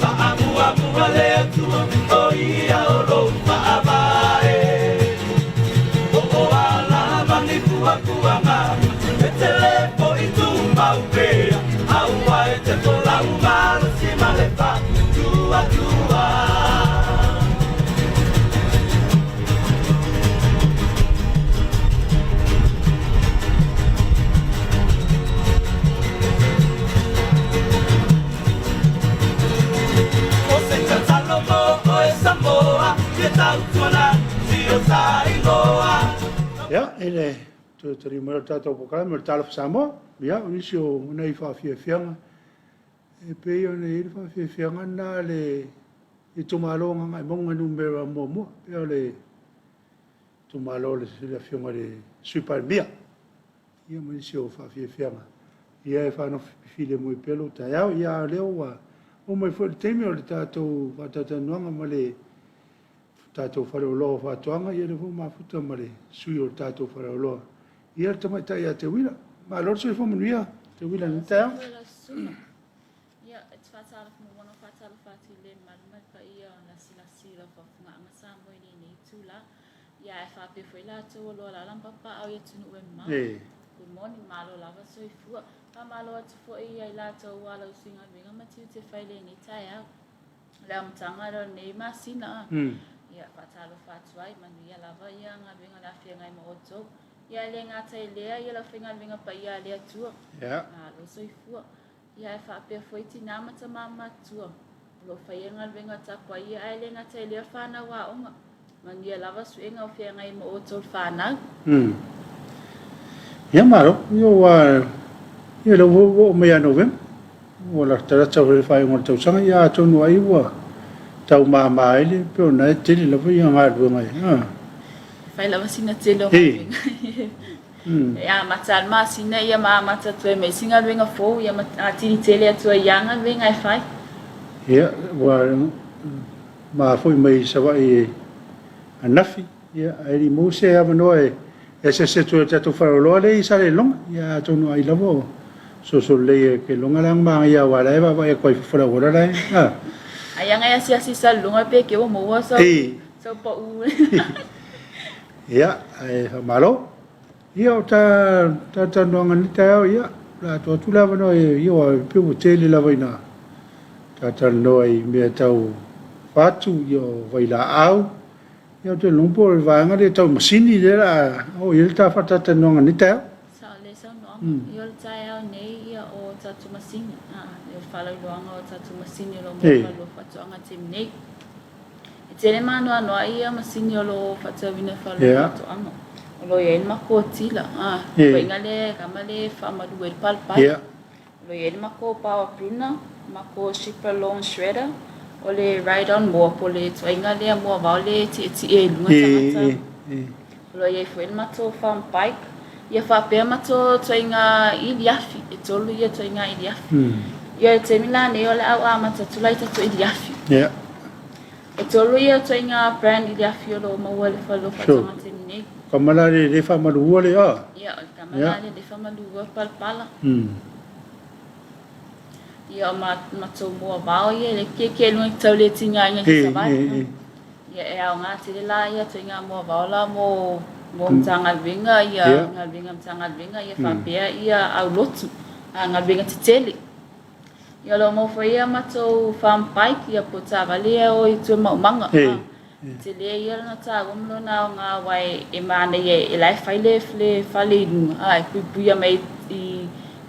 Faamuamua le Atua o ia o lou faavae. O o a lava ni puapuaga e tele fo'i tumau pea, aua e te folau malosi ma le faatuatua. O se tatalo mo oe Samoa, ia tautuana si o ta igoa. Ia, e le toe tali mai o le tatou polokalame o le Talofa Samoa, ia, o nisi o nei faafiafiaga, e pei ona i ai le faafiafiaga lena a le itumalo o Gagaemauga numera muamua, pei o le itumalo o le Afioga i le Sui Palemia, ia ma nisi o faafiafiaga, ia e faanofi filemu ai pea lou taeao. Ia, a o lea ua oo mai foi le taimi o le tatou faatalatalanoaga ma le tatou faleoloa o faatoaga, ia lea foi ua mafuta ma le sui o le tatou faleoloa, ia le tamaitai ia Teuila. Malo le soifua manuia Teuila i lenei taeao. Ia, e te faatalofa muamua ona faatalofa atu i le mamalu ma le paia o lasilasi i lau faafofogaaga Samoa i lenei itula. Ia, ae faapea foi latou o lo o alaala ma papaaao i atunuu e mamao. Good morning, malo lava soifua. Faamalo atu foi ia i latou ua ala usui galuega ma tiute fai i lenei taeao. O le amataga lea o lenei masina a. Ia, faatalofa atu ai, manuia lava ia galuega o le a feagai ma outou. Ia, e le gata i lea, ia le aufaigaluega paia a le Atua. Malo soifua. Ia ae faapea foi tinā ma tamā matutua o lo o faia galuega tapuai ae le gata i lea fanau aoga. Manuia lava suega o feagai ma outou le fanau. Ia malo, ia ua ia lea ua oo mai ia Novema, ua latalata foi le faaiuga o le tausaga, ia atonu ai ua tau mama ai le pei ona e tele lava ia galuega e. Fai lava sina tele o galuega. E amata le masina ia ma amata atu ai ma isi galuega fou ia ma atili tele atu ai ia galuega e fai. Ia, ua mafui mai i Savaii ananafi, ia, ae le i maua se avanoa e asiasi atu ai i le tatou faleoloa lea i Salelologa. Ia, atonu ai lava o soso lelei e Keloga la manaia aua la e vaavaai atu ai i fafo i le auala la e. Ai aga e asiasi i Salelologa pe ke ua maua sau pau. Ia, ae faamalo. Ia, o ta talatalanoaga i lenei taeao, ia, o le a tuu atu le avanoa i, ia, aua e pei ua tele lava ina talatalanoa i mea tau fatu, ia, o vailaau. Ia, ou te iloa po o le vaega lea tau masini lea o le a oo i ai le ta faatalatalanoaga i lenei taeao. Sao. lelei saunoaga. Ia o le taeao nei ia o tatou masini, a, o le faalauiloaga o tatou masini o lo o maua i fale o faatoaga i le taimi nei. E tele maanoanoa ia masini o lo o faatauina i fale o faatoaga. O lo o i ai le makotila, a, ituaiga lea e kama le faamalu ai le palapala. O lo o i ai le makou power pruner, makou shipper lawn shredder, o le ride on mower po o le ituaiga lea moavao le tietie i luga tagata. O lo o i ai foi le matou farm bike, ia faapea matou ituaiga iliafi, e tolu ia ituaiga iliafi. Ia i le taimi la nei o le a ou amata atu la i tatou iliafi. E tolu ia ituaiga brand iliafi o lo o maua i le fale o faatoaga i le taimi nei. Tama la le le faamalua le a. Ia, o le tama la le le faamalua palapala. Ia, o matou moavao ia, le keke i luga i tau le tigaina i Savaii. Ia, e aoga tele la ia ituaiga moavao la mo mo Matagaluega, ia galuega a Matagaluega, ia faapea ia aulotu, galuega tetele. Ia, o lo o maua foi ia matou farm bike, ia po o taavale ia e o i tua i maumaga. E tele ia lona taua ma lona aoga aua e manaia e la e fai le fale i luga a e puipuia mai i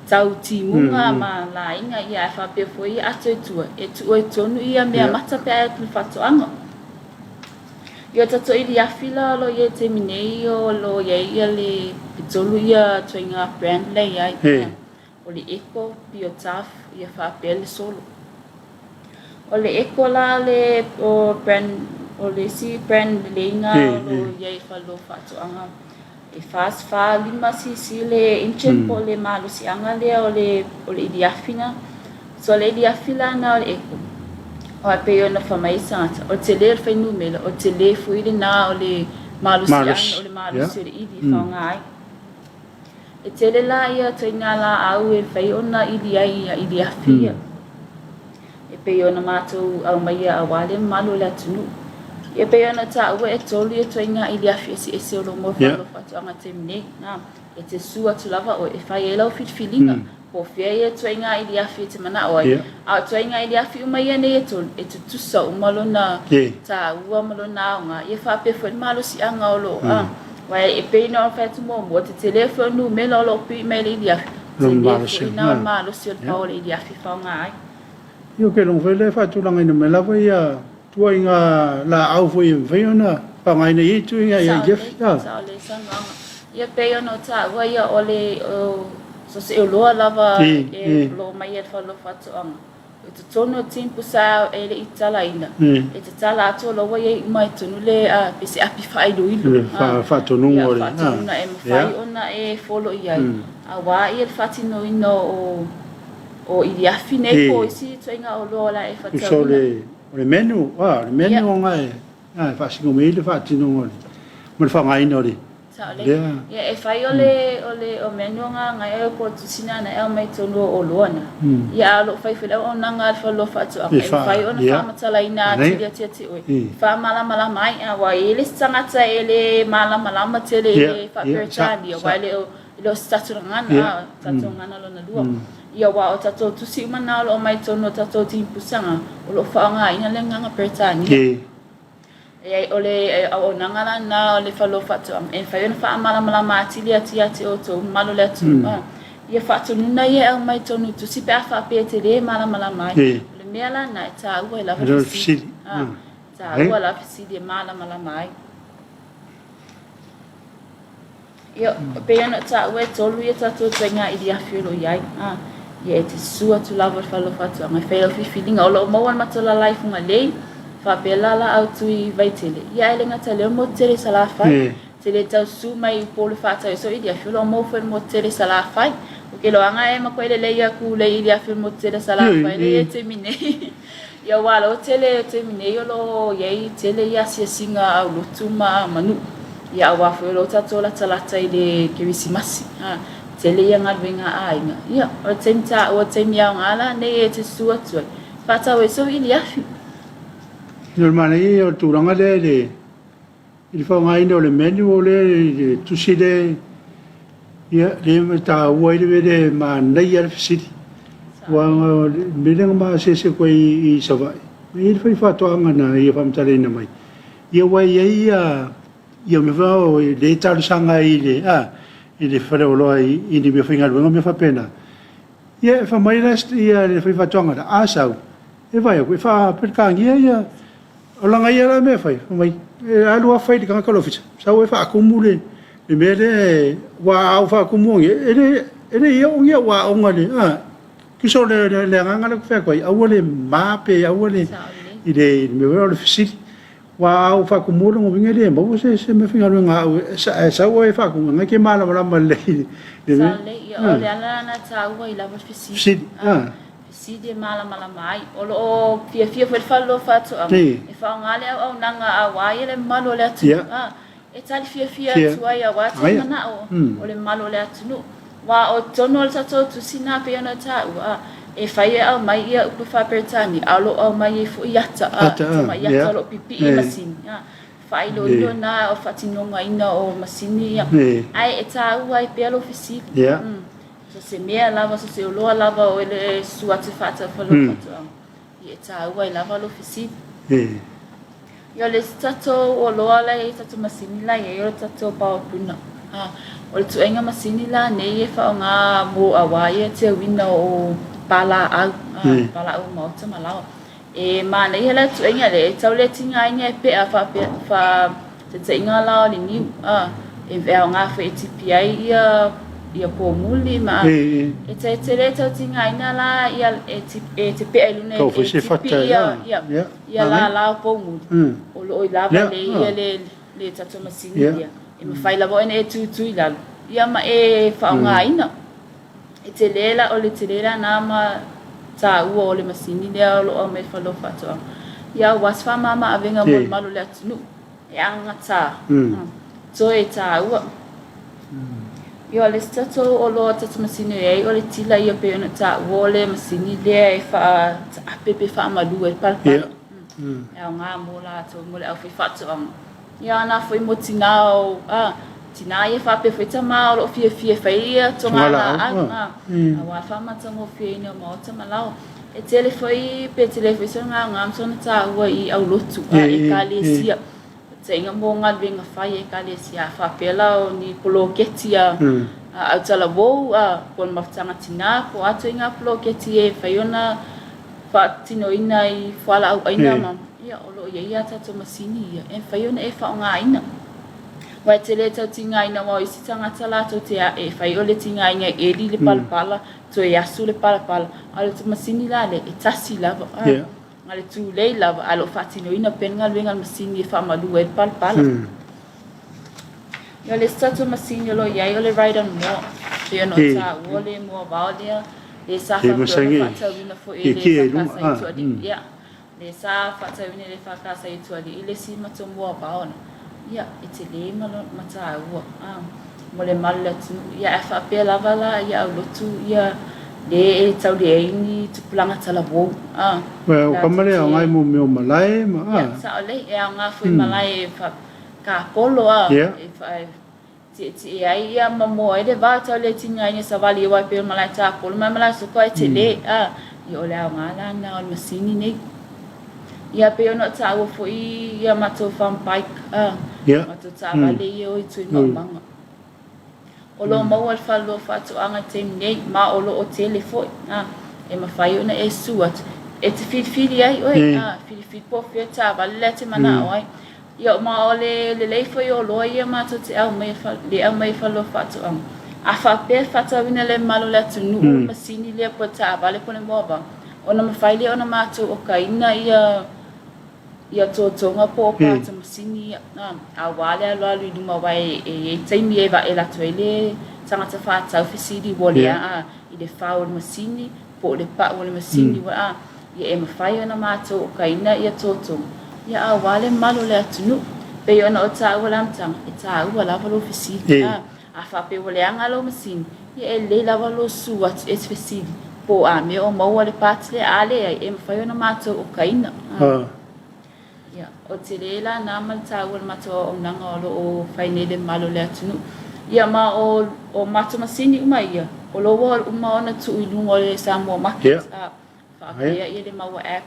tau timuga ma laiga ia ae faapea foi ia ato i tua e tuu ai tonu ia mea mata pe a e atu i le faatoaga. Ia o tatou iliafi la o lo o i ai i le taimi nei o lo o i ai ia le tolu ia ituaiga brand la e i ai. O le Eco, Biotuff, ia faapea le Solo. O le Eco la le o brand o le isi brand lelei na o lo o i ai i fale o faatoaga e 45 cc le engine po o le malosiaga lea o le o le iliafi na. So o le iliafi la na o le Eco, aua e pei ona fai mai isi tagata, o le tele o le fuainumera, o le tele foi lena o le malosiaga o le malosi o le ili e faaaoga ai. E tele la ia ituaiga laau e mafai ona ili ai ia iliafi ia. E pei ona matou aumaia aua le mamalu o le atunuu. E pei ona taua e tolu ia ituaiga iliafi eseese o lo o maua i fale o faatoaga i le taimi nei. E te susu atu lava oe e fai ai lau filifiliga po o fea ia ituaiga iliafi e te manao ai. A o ituaiga iliafi uma ia nei e tolu, e tutusa uma lona taua ma lona aoga, ia faapea foi le malosiaga o lo o, aua e pei ona fai atu muamua, e tetele foi o numera o lo o pui mai i le iliafi, tele foi ina o le malosi o le pao o le iliafi e faaaoga ai. Ia, ou te iloa foi lea e faatulagaina mai lava ia ituaiga laau foi e mafai ona faaaogaina i ia ituaiga iliafi. Sao lelei saunoaga. Ia pei ona ou taua ia o le o so o se oloa lava e o lo o mai e le fale o faatoaga. I totonu o tin pusa e le i tatalaina, e tatala atu o la ua i ai uma i totonu le pe se api faailoilo. Le faatonuga o le. Ia, faatonuga e mafai ona e follow i ai, aua ia le faatinoina o iliafi nei po o isi ituaiga oloa o le a e faatauina. So o le menu, o le menu ona e faasino mai ai le faatinoga o le ma le faaaogaina o le Sao lelei. Ia e fai o le o le o mea no nga ngai e ko tusina na e aumai tonu o oloa na. Ia a o lo o fai foi le auaunaga a le fale faatoaga e mafai ona faamatalaina atili atu ia te oe. Faamalamalama ai aua e i ai le isi tagata e le malamalama tele i le faa-Peretania aua e le o e le o se tatou gagana a o tatou gagana lona lua. Ia aua o tatou tusi uma na o lo o aumai tonu o tatou timupusaga o lo o faaaogaina le gagana Peretania. Leai, o le auaunaga la lena o le fale o faatoaga, e mafai ona faamalamalama atili atu ia te outou mamalu o le atunuu, ia faatonuga ia e aumai i totonu o tusi pe a faapea e te le malamalama ai. O le mea la lena e taua ai lava le fesili. E taua lava fesili e malamalama ai. Ia, e pei ona ou taua e tolu ia tatou ituaiga iliafi o lo o i ai. A, ia e te susu atu lava i le fale o faatoaga e fai lau filifiliga. O lo o maua le matou lala i Fugalei, faapea la laau tui Vaitele. Ia ae le gata i lea o le motu tele i Salafai. E te le tau susu mai i Upolu e faatau ai sou iliafi, o lo o maua foi i le motu tele i Salafai. Ou te iloaga e matua lelei aku le iliafi o le motu tele i Salafai lea e i ai i le taimi nei. Ia aua o le tele o taimi nei o lo o i ai tele ia asiasiga aulotu ma manuu. Ia aua foi o lo o tatou latalata i le Kerisimasi. Ha, tele ia galuega a aiga. Ia, o le taimi taua, o le taimi aoga la nei e te susu atu ai, faatau ai sou iliafi. O le manaia ia o le tulaga lea i le I le faaaogaina o le manual lea i le tusi lea, ia, lea e taua ai le mea lea e manaia le fesili. Aua o le mea lea na ma asiasi atu ai i Savaii, e i ai le faifaatoaga na ia faamatalaina mai, ia aua e i ai ia mea foi lea e talosaga ai i le, a, i le faleoloa i ni mea faigaluega ma mea faapena. Ia e fai mai la ia le faifaatoaga la, a sau, e vaai atu, e faa-Peretania ia, o lana ia la mea e fai, fai mai, e alu lava fai i le tagata o le ofisa, sau e faatumu le mea lea, aua a ou faatumuina e le, e le i oo ni au aoga i le, a, tusa o le agaga lea ou te fai atu ai, aua le ma pe aua le, i le mea foi lea o le fesili. Aua a ou faatumuina, o lona uiga e le maua se meafaigaluega a au, ae sau oe e faatumu, o lena e te malamalama lelei i le mea. Sao lelei, ia o le ala lena e taua ai lava le fesili. Fesili, a. Fesili e malamalama ai. O lo o fiafia foi le fale o faatoaga e faaaoga le auaunaga aua ia le mamalu o le atunuu. A, e tali fiafia atu ai aua te manao o le mamalu o le atunuu. Aua o totonu o le tatou tusi na pei ona taua, a, e fai e aumai ia upu faa-Peretania, a o lo o aumai ai foi ata, a, tamai ata o lo o pipii i masini, a, faailoilo na o faatinogaina o masini ia. Ae e taua ai pea lou fesili. So se mea lava, so se oloa lava o le susu atu e faatau fale o faatoaga, ia e taua ai lava lou fesili. Ia o le isi tatou oloa la e i ai, tatou masini la e i ai, o le tatou power printer. O le tuaiga masini la nei e faaaoga mo aua ia teuina o palaau, palaau o maota ma laoa. E manaia la tuaiga lea, e tau le tigaina e pea faapea, faataitaiga la o le niu, e aoga foi e tipi ai ia ia pomuli ma e te te le tau tigaina la ia e e te pea i luna e tipi ia ia ia lala o poumuli o lo o i lava lelei ia le le tatou masini lea e mafai lava ona e tutu i lalo ia ma e faaaogaina. E tele la, o le tele la na ma taua o le masini lea o lo o aumai e fale o faatoaga. Ia aua se faamama avega mo le malu o le atunuu. E agata, toe taua. Ia o le isi tatou oloa tatou masini o i ai o le tila ia pei ona taua o le masini lea e faataape pe faamalu ai le palapala. E aoga mo latou mo le aufaifaatoaga. Ia ana foi mo tinā o, a, tinā ia faapea foi tamā o lo o fiafia e fai ia toga laau, a, aua faamatagofieina o maota ma laoa. E tele foi, pe tele foi sona aoga ma sona taua i aulotu, a, ekalesia. Taiga mo galuega fai a ekalesia, a faapea la o ni poloketi a, a autalavou, a, po o le mafutaga tinā, po o a ituaiga poloketi e fai ona faatinoina i fualaau aina ma, ia, o lo o i ai a tatou masini ia e mafai ona e faaaogaina. Aua e tele tau tigaina aua o isi tagata latou te ae e fai o le tigaina e eli le palapala, toe asu le palapala, a o le masini la lea, e tasi lava, a, na le tulei lava, ae o lo o faatinoina pea le galuega a le masini e faamalu ai le palapala. Ia, o le isi tatou masini o lo o i ai o le Ride on Moa, pei ona o taua le moa vao lea, le sa faapea ona faatauina foi e le FKS i Tualii. Ia, le sa faatauina e le FKS i Tualii le isi matou moa vao lea. Ia, e tele ma taua, a, mo le malu o le atunuu. Ia, ae faapea lava la ia aulotu ia le e tau leai ni tupulaga talavou, a. Well, o ka male aoga i mo mea o malae ma, a. Ia, sao lelei, e aoga foi malae e Ka polo a, e tietie ai ia ma moa ai le va tau le tigaina savali aua e pei o le malae tapolo ma le malae soko ae tele a, ia o le aoga la lena o le masini nei. Ia pei ona o taua foi ia matou farm bike a, matou taavale ia o i Tuimaumaga. O lo o maua le falelua faatoaga i le taimi nei, ma o lo o tele foi, a, e mafai ona e susu atu, e te filifili ai oe, a, filifili po o fea taavale la e te manao ai. Ia, ma o le lelei foi o oloa ia matou te aumai le aumai e falelua faatoaga. A faapea e faatauina le mamalu o le atunuu le masini lea po o le taavale po o le moavao, ona mafai lea ona matou okaina ia ia totoga po o pata masini ia, aua le alualu i luma aua e i ai taimi e vaela atu ai le tagata faatau fesili ua lea i le fao o le masini po o le pau o le masini ua a, ia e mafai ona matou okaina ia totoga, ia aua le mamalu o le atunuu. Pei ona o taua le amataga, e taua lava lou fesili, a, a faapea ua leaga lou masini, ia e lelei lava lou susu atu e te fesili, po o a mea o maua le part lea, a leai, e mafai ona matou okaina. A. Ia, o tele la na ma le taua o le matou auaunaga o lo o fai nei le mamalu o le atunuu. Ia ma o, o matou masini uma ia, o lo ua uma ona tuu i luga o le Samoa Market, a faapea ia le maua app,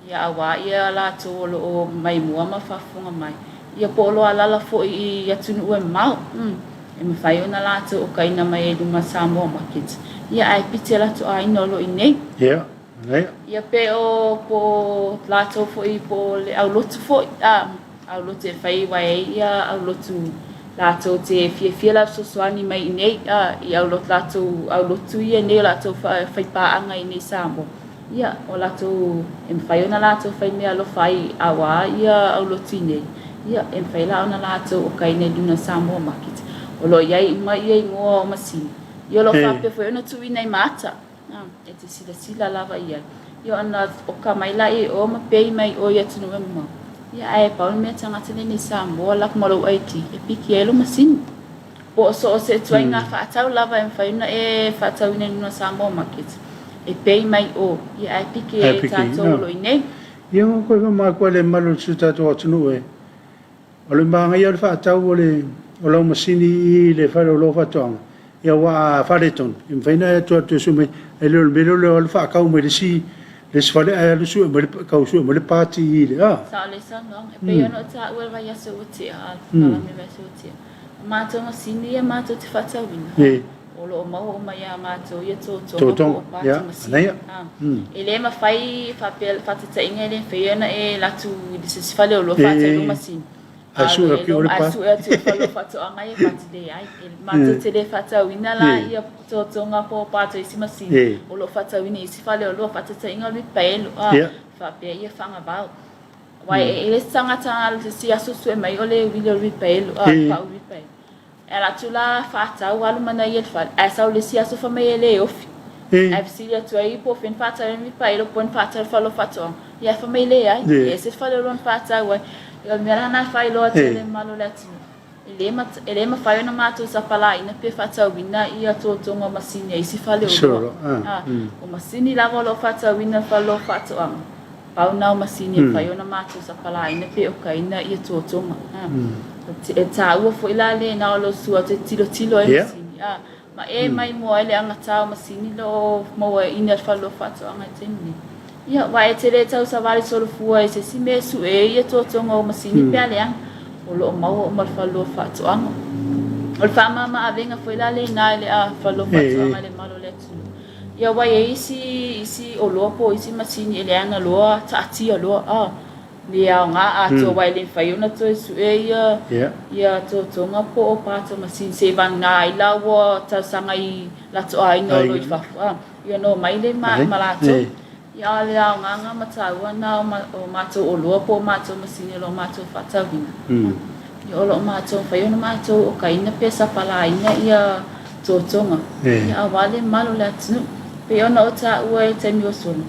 ia aua ia latou o lo o mai mua ma faafofoga mai, ia po o lo o alaala foi i atunuu e mamao. E mafai ona latou okaina mai ai i luga Samoa Market. Ia ae pite latou aiga o lo o i inei. Ia, manaia. Ia pe o po o latou foi po o le aulotu foi, a, aulotu e fai aua e i ai ia aulotu latou te fiafia la fesoasoani mai i inei, a, i aulotu latou aulotu ia nei o latou faipaaga i inei i Samoa. Ia, o latou, e mafai ona latou fai meaalofa ai aua ia aulotu i nei, ia, e mafai la ona latou okaina i luna Samoa Market. O lo o i ai uma ia igoa o masini. Ia, o lo o faapea foi ona tuuina i maata, e te silasila lava i ai. Ia, ona oka mai laia i o ma pay mai i o i atunuu e mamao. Ia, ae pau le mea tagata lenei Samoa lak ma lou ID e piki ai lou masini. Po o so o se ituaiga faatau lava e mafai ona e faatauina i luna Samoa Market, e pay mai o, ia ae piki ai tatou o lo o i nei. Ia ua koe famaku ai le malu o si o tatou atunuu e. O le manaia o le faatau o le o lau masini i le fale o lou faatoaga, ia aua a faaletonu, e mafai ona e atu atu e sue mai, e le o le mea lea o le alu faatau mai le isi le isi fale ae alu sue mai le tau sue mai le pati i le a. Sao le saunoaga, e pei ona ou taua i le vaiaso ua tea, a le palame vaiaso ua tea. O matou masini ia matou te faatauina, o lo o maua uma iā matou ia totoga po o pati masini. E le mafai faapea faataitaiga e le mafai ona e alu atu i se isi faleoloa faatau lou masini. Ae sue atu i le fale o faatoaga ia pati leai. E matou te le faatauina la ia totoga po o pati o isi masini o lo o faatauina i isi faleoloa faataitaiga o le paelo faapea ia fagavao. Aua e le se tagata se isi aso sue mai o le uili o le uilipaelo, a, le pau uilipaelo. E ala atu la faatau alu manaia i le fale, ae sau le isi aso fai mai e le ofi. Ae fesili atu ai po o fea na faatau ai le uilipaelo po o na faatau i le fale o faatoaga. Ia ae fai mai leai, e ese le fale o lo o na faatau ai. Ia o le mea la lena e faailoa atu ai le mamalu o le atunuu. E le mafai ona matou sapalaina pe faatauina ia totoga o masini a isi faleoloa. O masini lava o lo o faatauina i fale o faatoaga, pau na o masini e mafai ona matou sapalaina pe okaina ia totoga. E taua foi la lena o lo sua te tilotilo ai masini. Ma e maimoa ai le agatā o masini lo o mauaina i le fale o faatoaga i taimi nei. Ia, aua e te le tausavali solofua i se isi mea e sue ai ia totoga o masini pe a leaga, o lo o maua uma i le fale o faatoaga. O le faamama avega foi la lena i le fale o faatoaga i le malu o le atunuu. Ia, aua e i ai isi, isi oloa po o isi masini e leaga loa, taatia loa, a. Le aoga atoa aua e le mafai ona toe sue ia ia totoga po o pato masini seivagana ai la ua talosaga i latou aiga o lo o i fafo a ia ona omai lea ma latou. Ia a o le aoga ma taua na o matou oloa po o matou masini o lo o matou faatauina. Ia o lo o matou mafai ona matou okaina pe sapalaina ia totoga ia aua le malu o le atunuu. Pei ona ou taua i le taimi ua sola.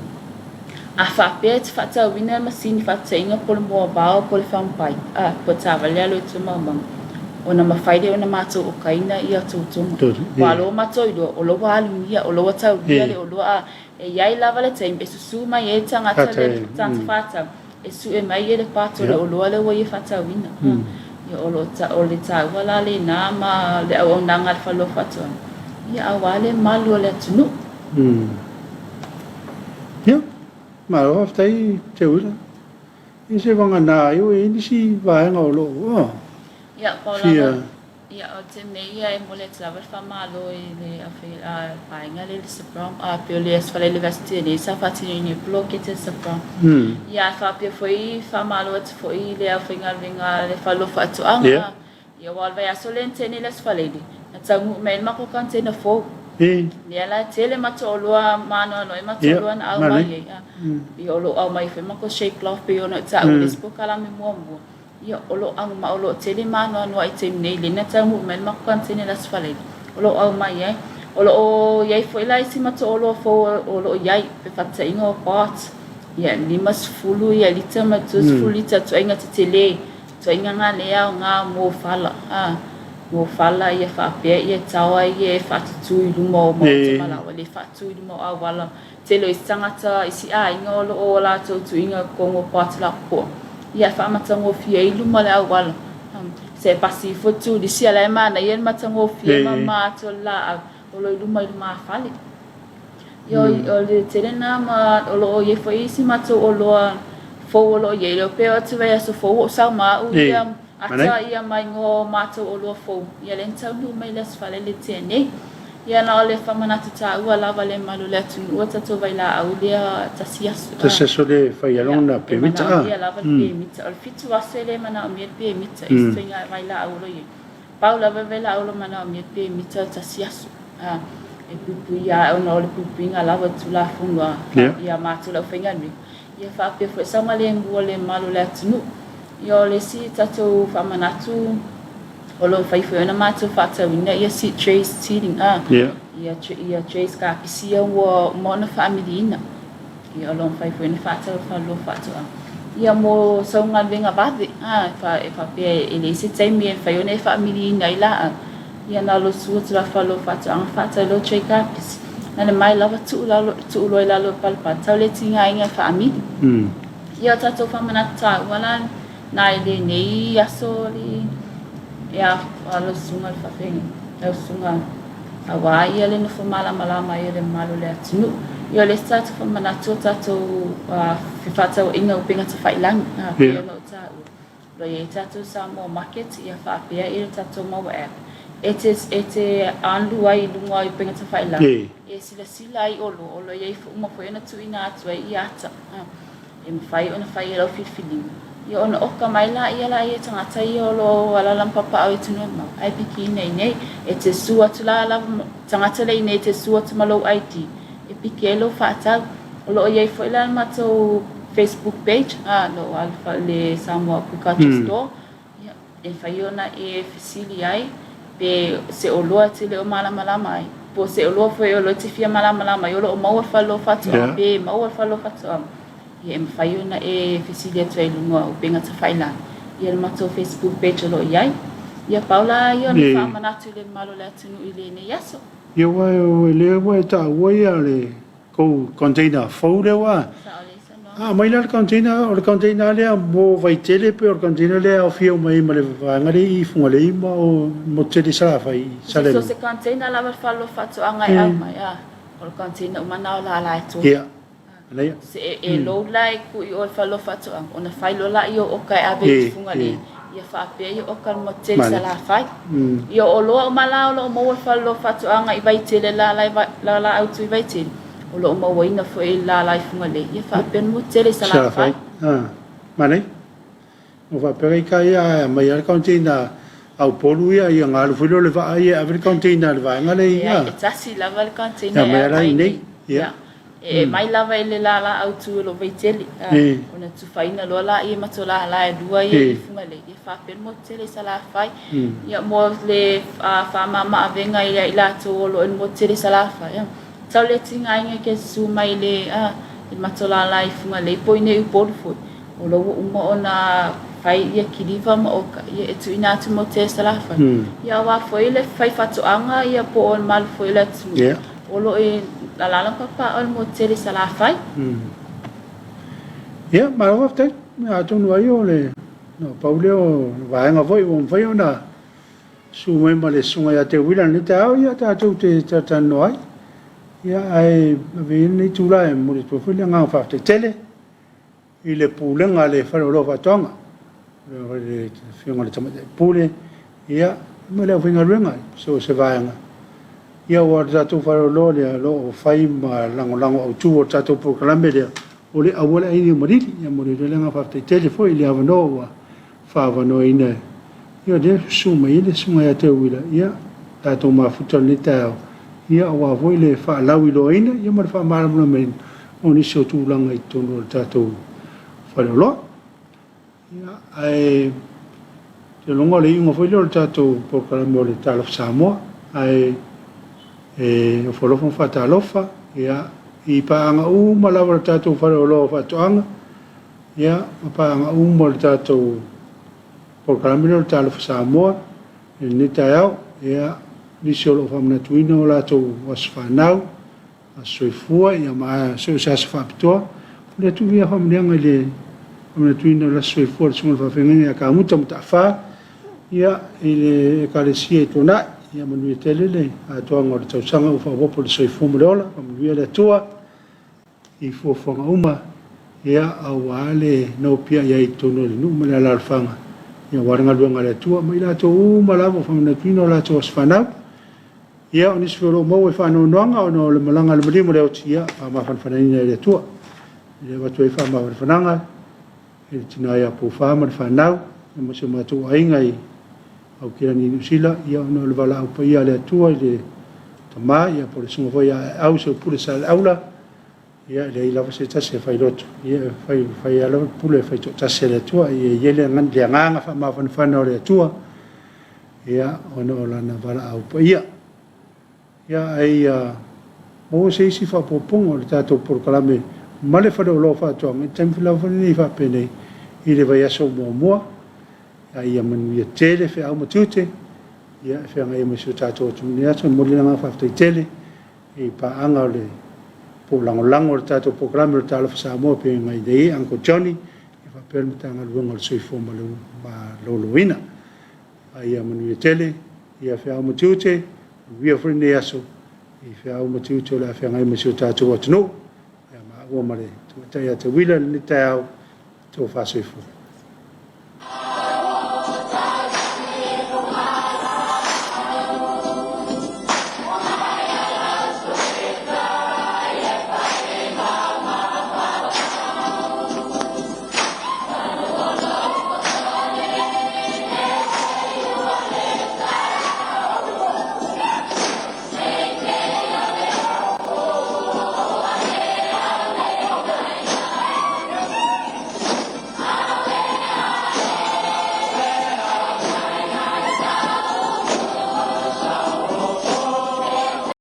A faapea e te faatauina le masini faataitaiga po o le moavao po o le famapai, a, po o le taavale alu e tumaumaga, ona mafai lea ona matou okaina ia totoga. Aua o lo o matou iloa, o lo ua alugia, o lo ua taulia le oloa, a, e i ai lava le taimi e susu mai ai le tagata lea, le tagata faatau, e sue mai e le pato le oloa lea ua ia faatauina. Ia, o lo o le taua la lena ma le auaunaga a le Fale o Faatoaga, ia aua le malu o le atunuu. Ia, malo faafetai Teuila. Ia se vagana ai ua i ai nisi vaega o lo o Ia, pau fia. lava, ia, o te mea ia e momoli atu lava le faamalo i le vaega lea i le SAPROM, a pei o le Aso Faraile Vasetea nei sa faatinoina ai poloketi a le SAPROM. Ia, a faapea foi, faamalo atu foi i le aufaigaluega a le Fale o Faatoaga. Ia. Ia aua o le vaiaso lea na tea nei i le Aso Faraile, na taunuu mai ai le matou container fou. Lea la e tele matou oloa maanoanoa ai matou oloa na aumai ai. Ia o lo o aumai foi matou shade cloth pei ona ou taua i le isi polokalame muamua. Ia o lo o ma o lo o tele maanoanoa i le taimi nei lea na taunuu mai le matou container i le Aso Faraile. O lo o aumai ai. O lo o i ai foi la isi matou oloa fou o lo o i ai, pe faataitaiga o pots, ia 50 ia lita ma le 30 lita, ituaiga tetele. Ituaiga na le aoga mo fala, a, mo fala ia faapea ia taoa ia e faatutu i luma o maota ma laua le faatu i luma o auala. Tele o isi tagata, isi aiga o lo o latou tuuina totonu o parts lapopoa, ia e faamatagofie ai luma o le auala. Se pasi ifo le turisi a la e manaia le matagofie ma ma atu o le laau o lo o i luma i lumafale. Ia o le tele na ma o lo o i ai foi isi matou oloa fou o lo o i ai. Le pei o atu vaiaso fou o sau ma au ia. Ata ia mai ngo matou oloa fou, ia lea na taunuu mai le Aso Faraile tea nei. Ia na o le faamanatu taua lava le malu o le atunuu a tatou vailaau lea tasi aso. Tasi aso le fai aloga na pemita a. E manaomia lava le pemita. O le 7 aso e le manaomia le pemita i se ituaiga vailaau o lo o i ai. Pau lava le vailaau o lo o manaomia le pemita o le tasi aso. E puipuia ai ona o le puipuiga lava o le Tulafono a ia matou le aufaigaluega. Ia faapea foi saogalemu o le malu o le atunuu. Ia o le isi tatou faamanatu o lo o fai foi ona matou faatauina ia seed trays seeding a ia ia trays kapisi ia ua uma ona faamiliina. Ia o lo o mafai foi ona faatau e le faleoloa faatoaga. Ia mo sau galuega vave a e faapea e leai se taimi e mafai ona e faamiliina ai laau. Ia na o lou susu atu la faleoloa faatoaga faatau loa tray kapisi. Na le mai lava tuu lalo tuu loa i lalo o le palapala tau le tigaina e faamili. Ia o tatou faamanatu taua la na i lenei aso le ia lau susuga le faafeagaiga lau susuga aua ia le nofo malamalama ai o le mamalu o le atunuu. Ia o le isi tatou faamanatu o tatou fefaatauaiga upega tafailagi pei ona ou taua. O lo o i ai tatou Samoa Market ia faapea i le tatou maua app e te e te alu ai i luga o upega tafailagi e silasila ai oloa o lo o i ai uma foi ona tuuina atu ai ia ata e mafai ona fai e lau filifiliga ia ona oka mai laia laia tagata ia o lo o alaala ma papaaao i atunuu e mamao ae pikiina i inei e te susu atu la lava tagata lea i inei e te susu atu ma lou ID e piki ai lou faatau. O lo o i ai foi la le matou Facebook page, a, lo o alu le Samoa Agriculture Store, ia, e mafai ona e fesili ai pe se oloa e te le o malamalama ai, po o se oloa foi o lo o e te fia malamalama ai, o lo o maua i le fale o faatoaga, pe maua i le fale o faatoaga, ia e mafai ona e fesili atu ai i luga o upega tafailagi, ia le matou Facebook page o lo o i ai. Ia pau la ia o ni faamanatu i le mamalu o le atunuu i lenei aso. Ia aua e lea ua e taua ia le kou container fou lea ua a aumai la le container o le container lea mo Vaitele pe o le container lea e aofia uma ai ma le vaega lea i Fugalei ma o Motutele i Salafai i Salelologa. So se container lava le fale o faatoaga e aumai a o le container uma na o lala e tolu. Ia. Manaia. Se e load la e tuu i o i le fale o faatoaga ona fai loa laia o oka e ave i Fugalei ia faapea ia oka le Motutele i Salafai. Ia o oloa uma la o lo o maua i le fale o faatoaga i Vaitele lala autu i Vaitele o lo o mauaina foi i le lala i Fugalei ia faapea le Motutele i Salafai. Manaia. Ua faapea ka ita ia ae aumai lava le container a Upolu ia, ia ona alu foi lea o le vaa ia e ave le container a le vaega lea i ina. E tasi lava le container e aumai i inei. Ia. E aumai lava i le lala autu o lo Vaitele, ona tufaina loa laia ma to lala e lua ia i Fugalei, ia faapea le motu tele i Salafai. Ia mo le faamama avega ia i latou o lo o i le motu tele i Salafai, tau le tigaina ke susu mai le mato lala i Fugalei po o i inei i Upolu foi. O lo ua uma ona fai ia kiliva ma oka ia e tuuina atu mo te Salafai. Ia aua foi le fai faatoaga ia po o le malu foi o le atunuu. O lo o i alaala ma papaaao i le motu tele i Salafai. Ia, malo faafetai. Atonu ai o le na pau lea o le vaega foi ua mafai ona susu mai ma le Susuga ia Teuila i lenei taeao, ia tatou te talatalanoa ai. Ia, ae ave ia lenei itula e momoli atu ai foi le agaga faafetai tele i le Pulega a le Fale Oloa o Faatoaga, le Afioga i le Tamaitai Pule, ia, ma le aufaigaluega i so o se vaega. Ia, aua o le tatou faleoloa lea o lo o fai ma lagolago autu o le tatou polokalame lea, o le auala ai o Malili. Ia, momoli atu ai le agaga faafetai tele foi i le avanoa ua faaavanoaina ia lea susu mai ai le Susuga ia Teuila, ia, tatou mafuta i lenei taeao, ia, aua foi le faalauiloaina, ia, ma le faamalamalamaina o nisi o tulaga i totonu o le tatou faleoloa. Ia, ae ou te lagona o le iuga foi lea o le tatou polokalame o le Talofa Samoa, ae e ofo alofa ma faatalofa, ia, i paaga uma lava o le tatou faleoloa o faatoaga, ia, ma paaga uma o le tatou polokalame lea o le Talofa Samoa i lenei taeao, ia, nisi o lo o faamanatuina o latou aso fanau, Aso soifua ia ma so o se aso faapitoa. O le atu ia faamanuiaga i le faamanatuina o le aso soifua o le Susuga i le Faafeagaiga ia Kamuta Mataafa ia i le Ekalesia i Tuanai. Ia manuia tele le atoaga o le tausaga ua faaopoopo i le soifua ma le ola. Faamanuia le Atua i fuafuaga uma ia aua le nopiai ai i totonu o le nuu ma le alaalafaga. Ia, aua le galuega a le Atua ma i latou uma lava ua faamanatuina o latou aso fanau. Ia, o nisi foi o lo o maua i faanoanoaga ona o le malaga a le maliu ma le oti, ia, faamafanafanaina e le Atua. E avatu ai faamafanafanaga i le tina ia Pofa ma le fanau, ma si o matou aiga i Aukilani i Niu Sila, ia, ona o le valaau paia a le Atua i le tama, ia, po o le susuga foi ia Aeau Seupule Saleaula, ia, e leai lava se tasi e failoto, ia, e fai, fai lava le pule e faitoatasi a le Atua. Ia i ai le agaga faamafanafana o le Atua, ia, ona o lana valaau paia. Ia, a ia maua se isi faaopoopoga o le tatou polokalame ma le Faleoloa o Faatoaga i le taimi lava lenei faapenei i le vaiaso muamua. A ia manuia tele feau ma tiute, ia, e feagai ai ma si o tatou atunuu i lenei aso. E momoli le agaga faafetai tele i paaga o le po o lagolago o le tatou polokalame o le Talofa Samoa pei ona i ai Uncle Johnny, ia faapea le Matagaluega o le Soifua Maloloina. A ia manuia tele ia feau ma tiute, manuia foi lenei aso i feau ma tiute o le a feagai ma si o tatou atunuu. Ia maua ma le Tamaitai ia Teuila i lenei taeao, tofa soifua.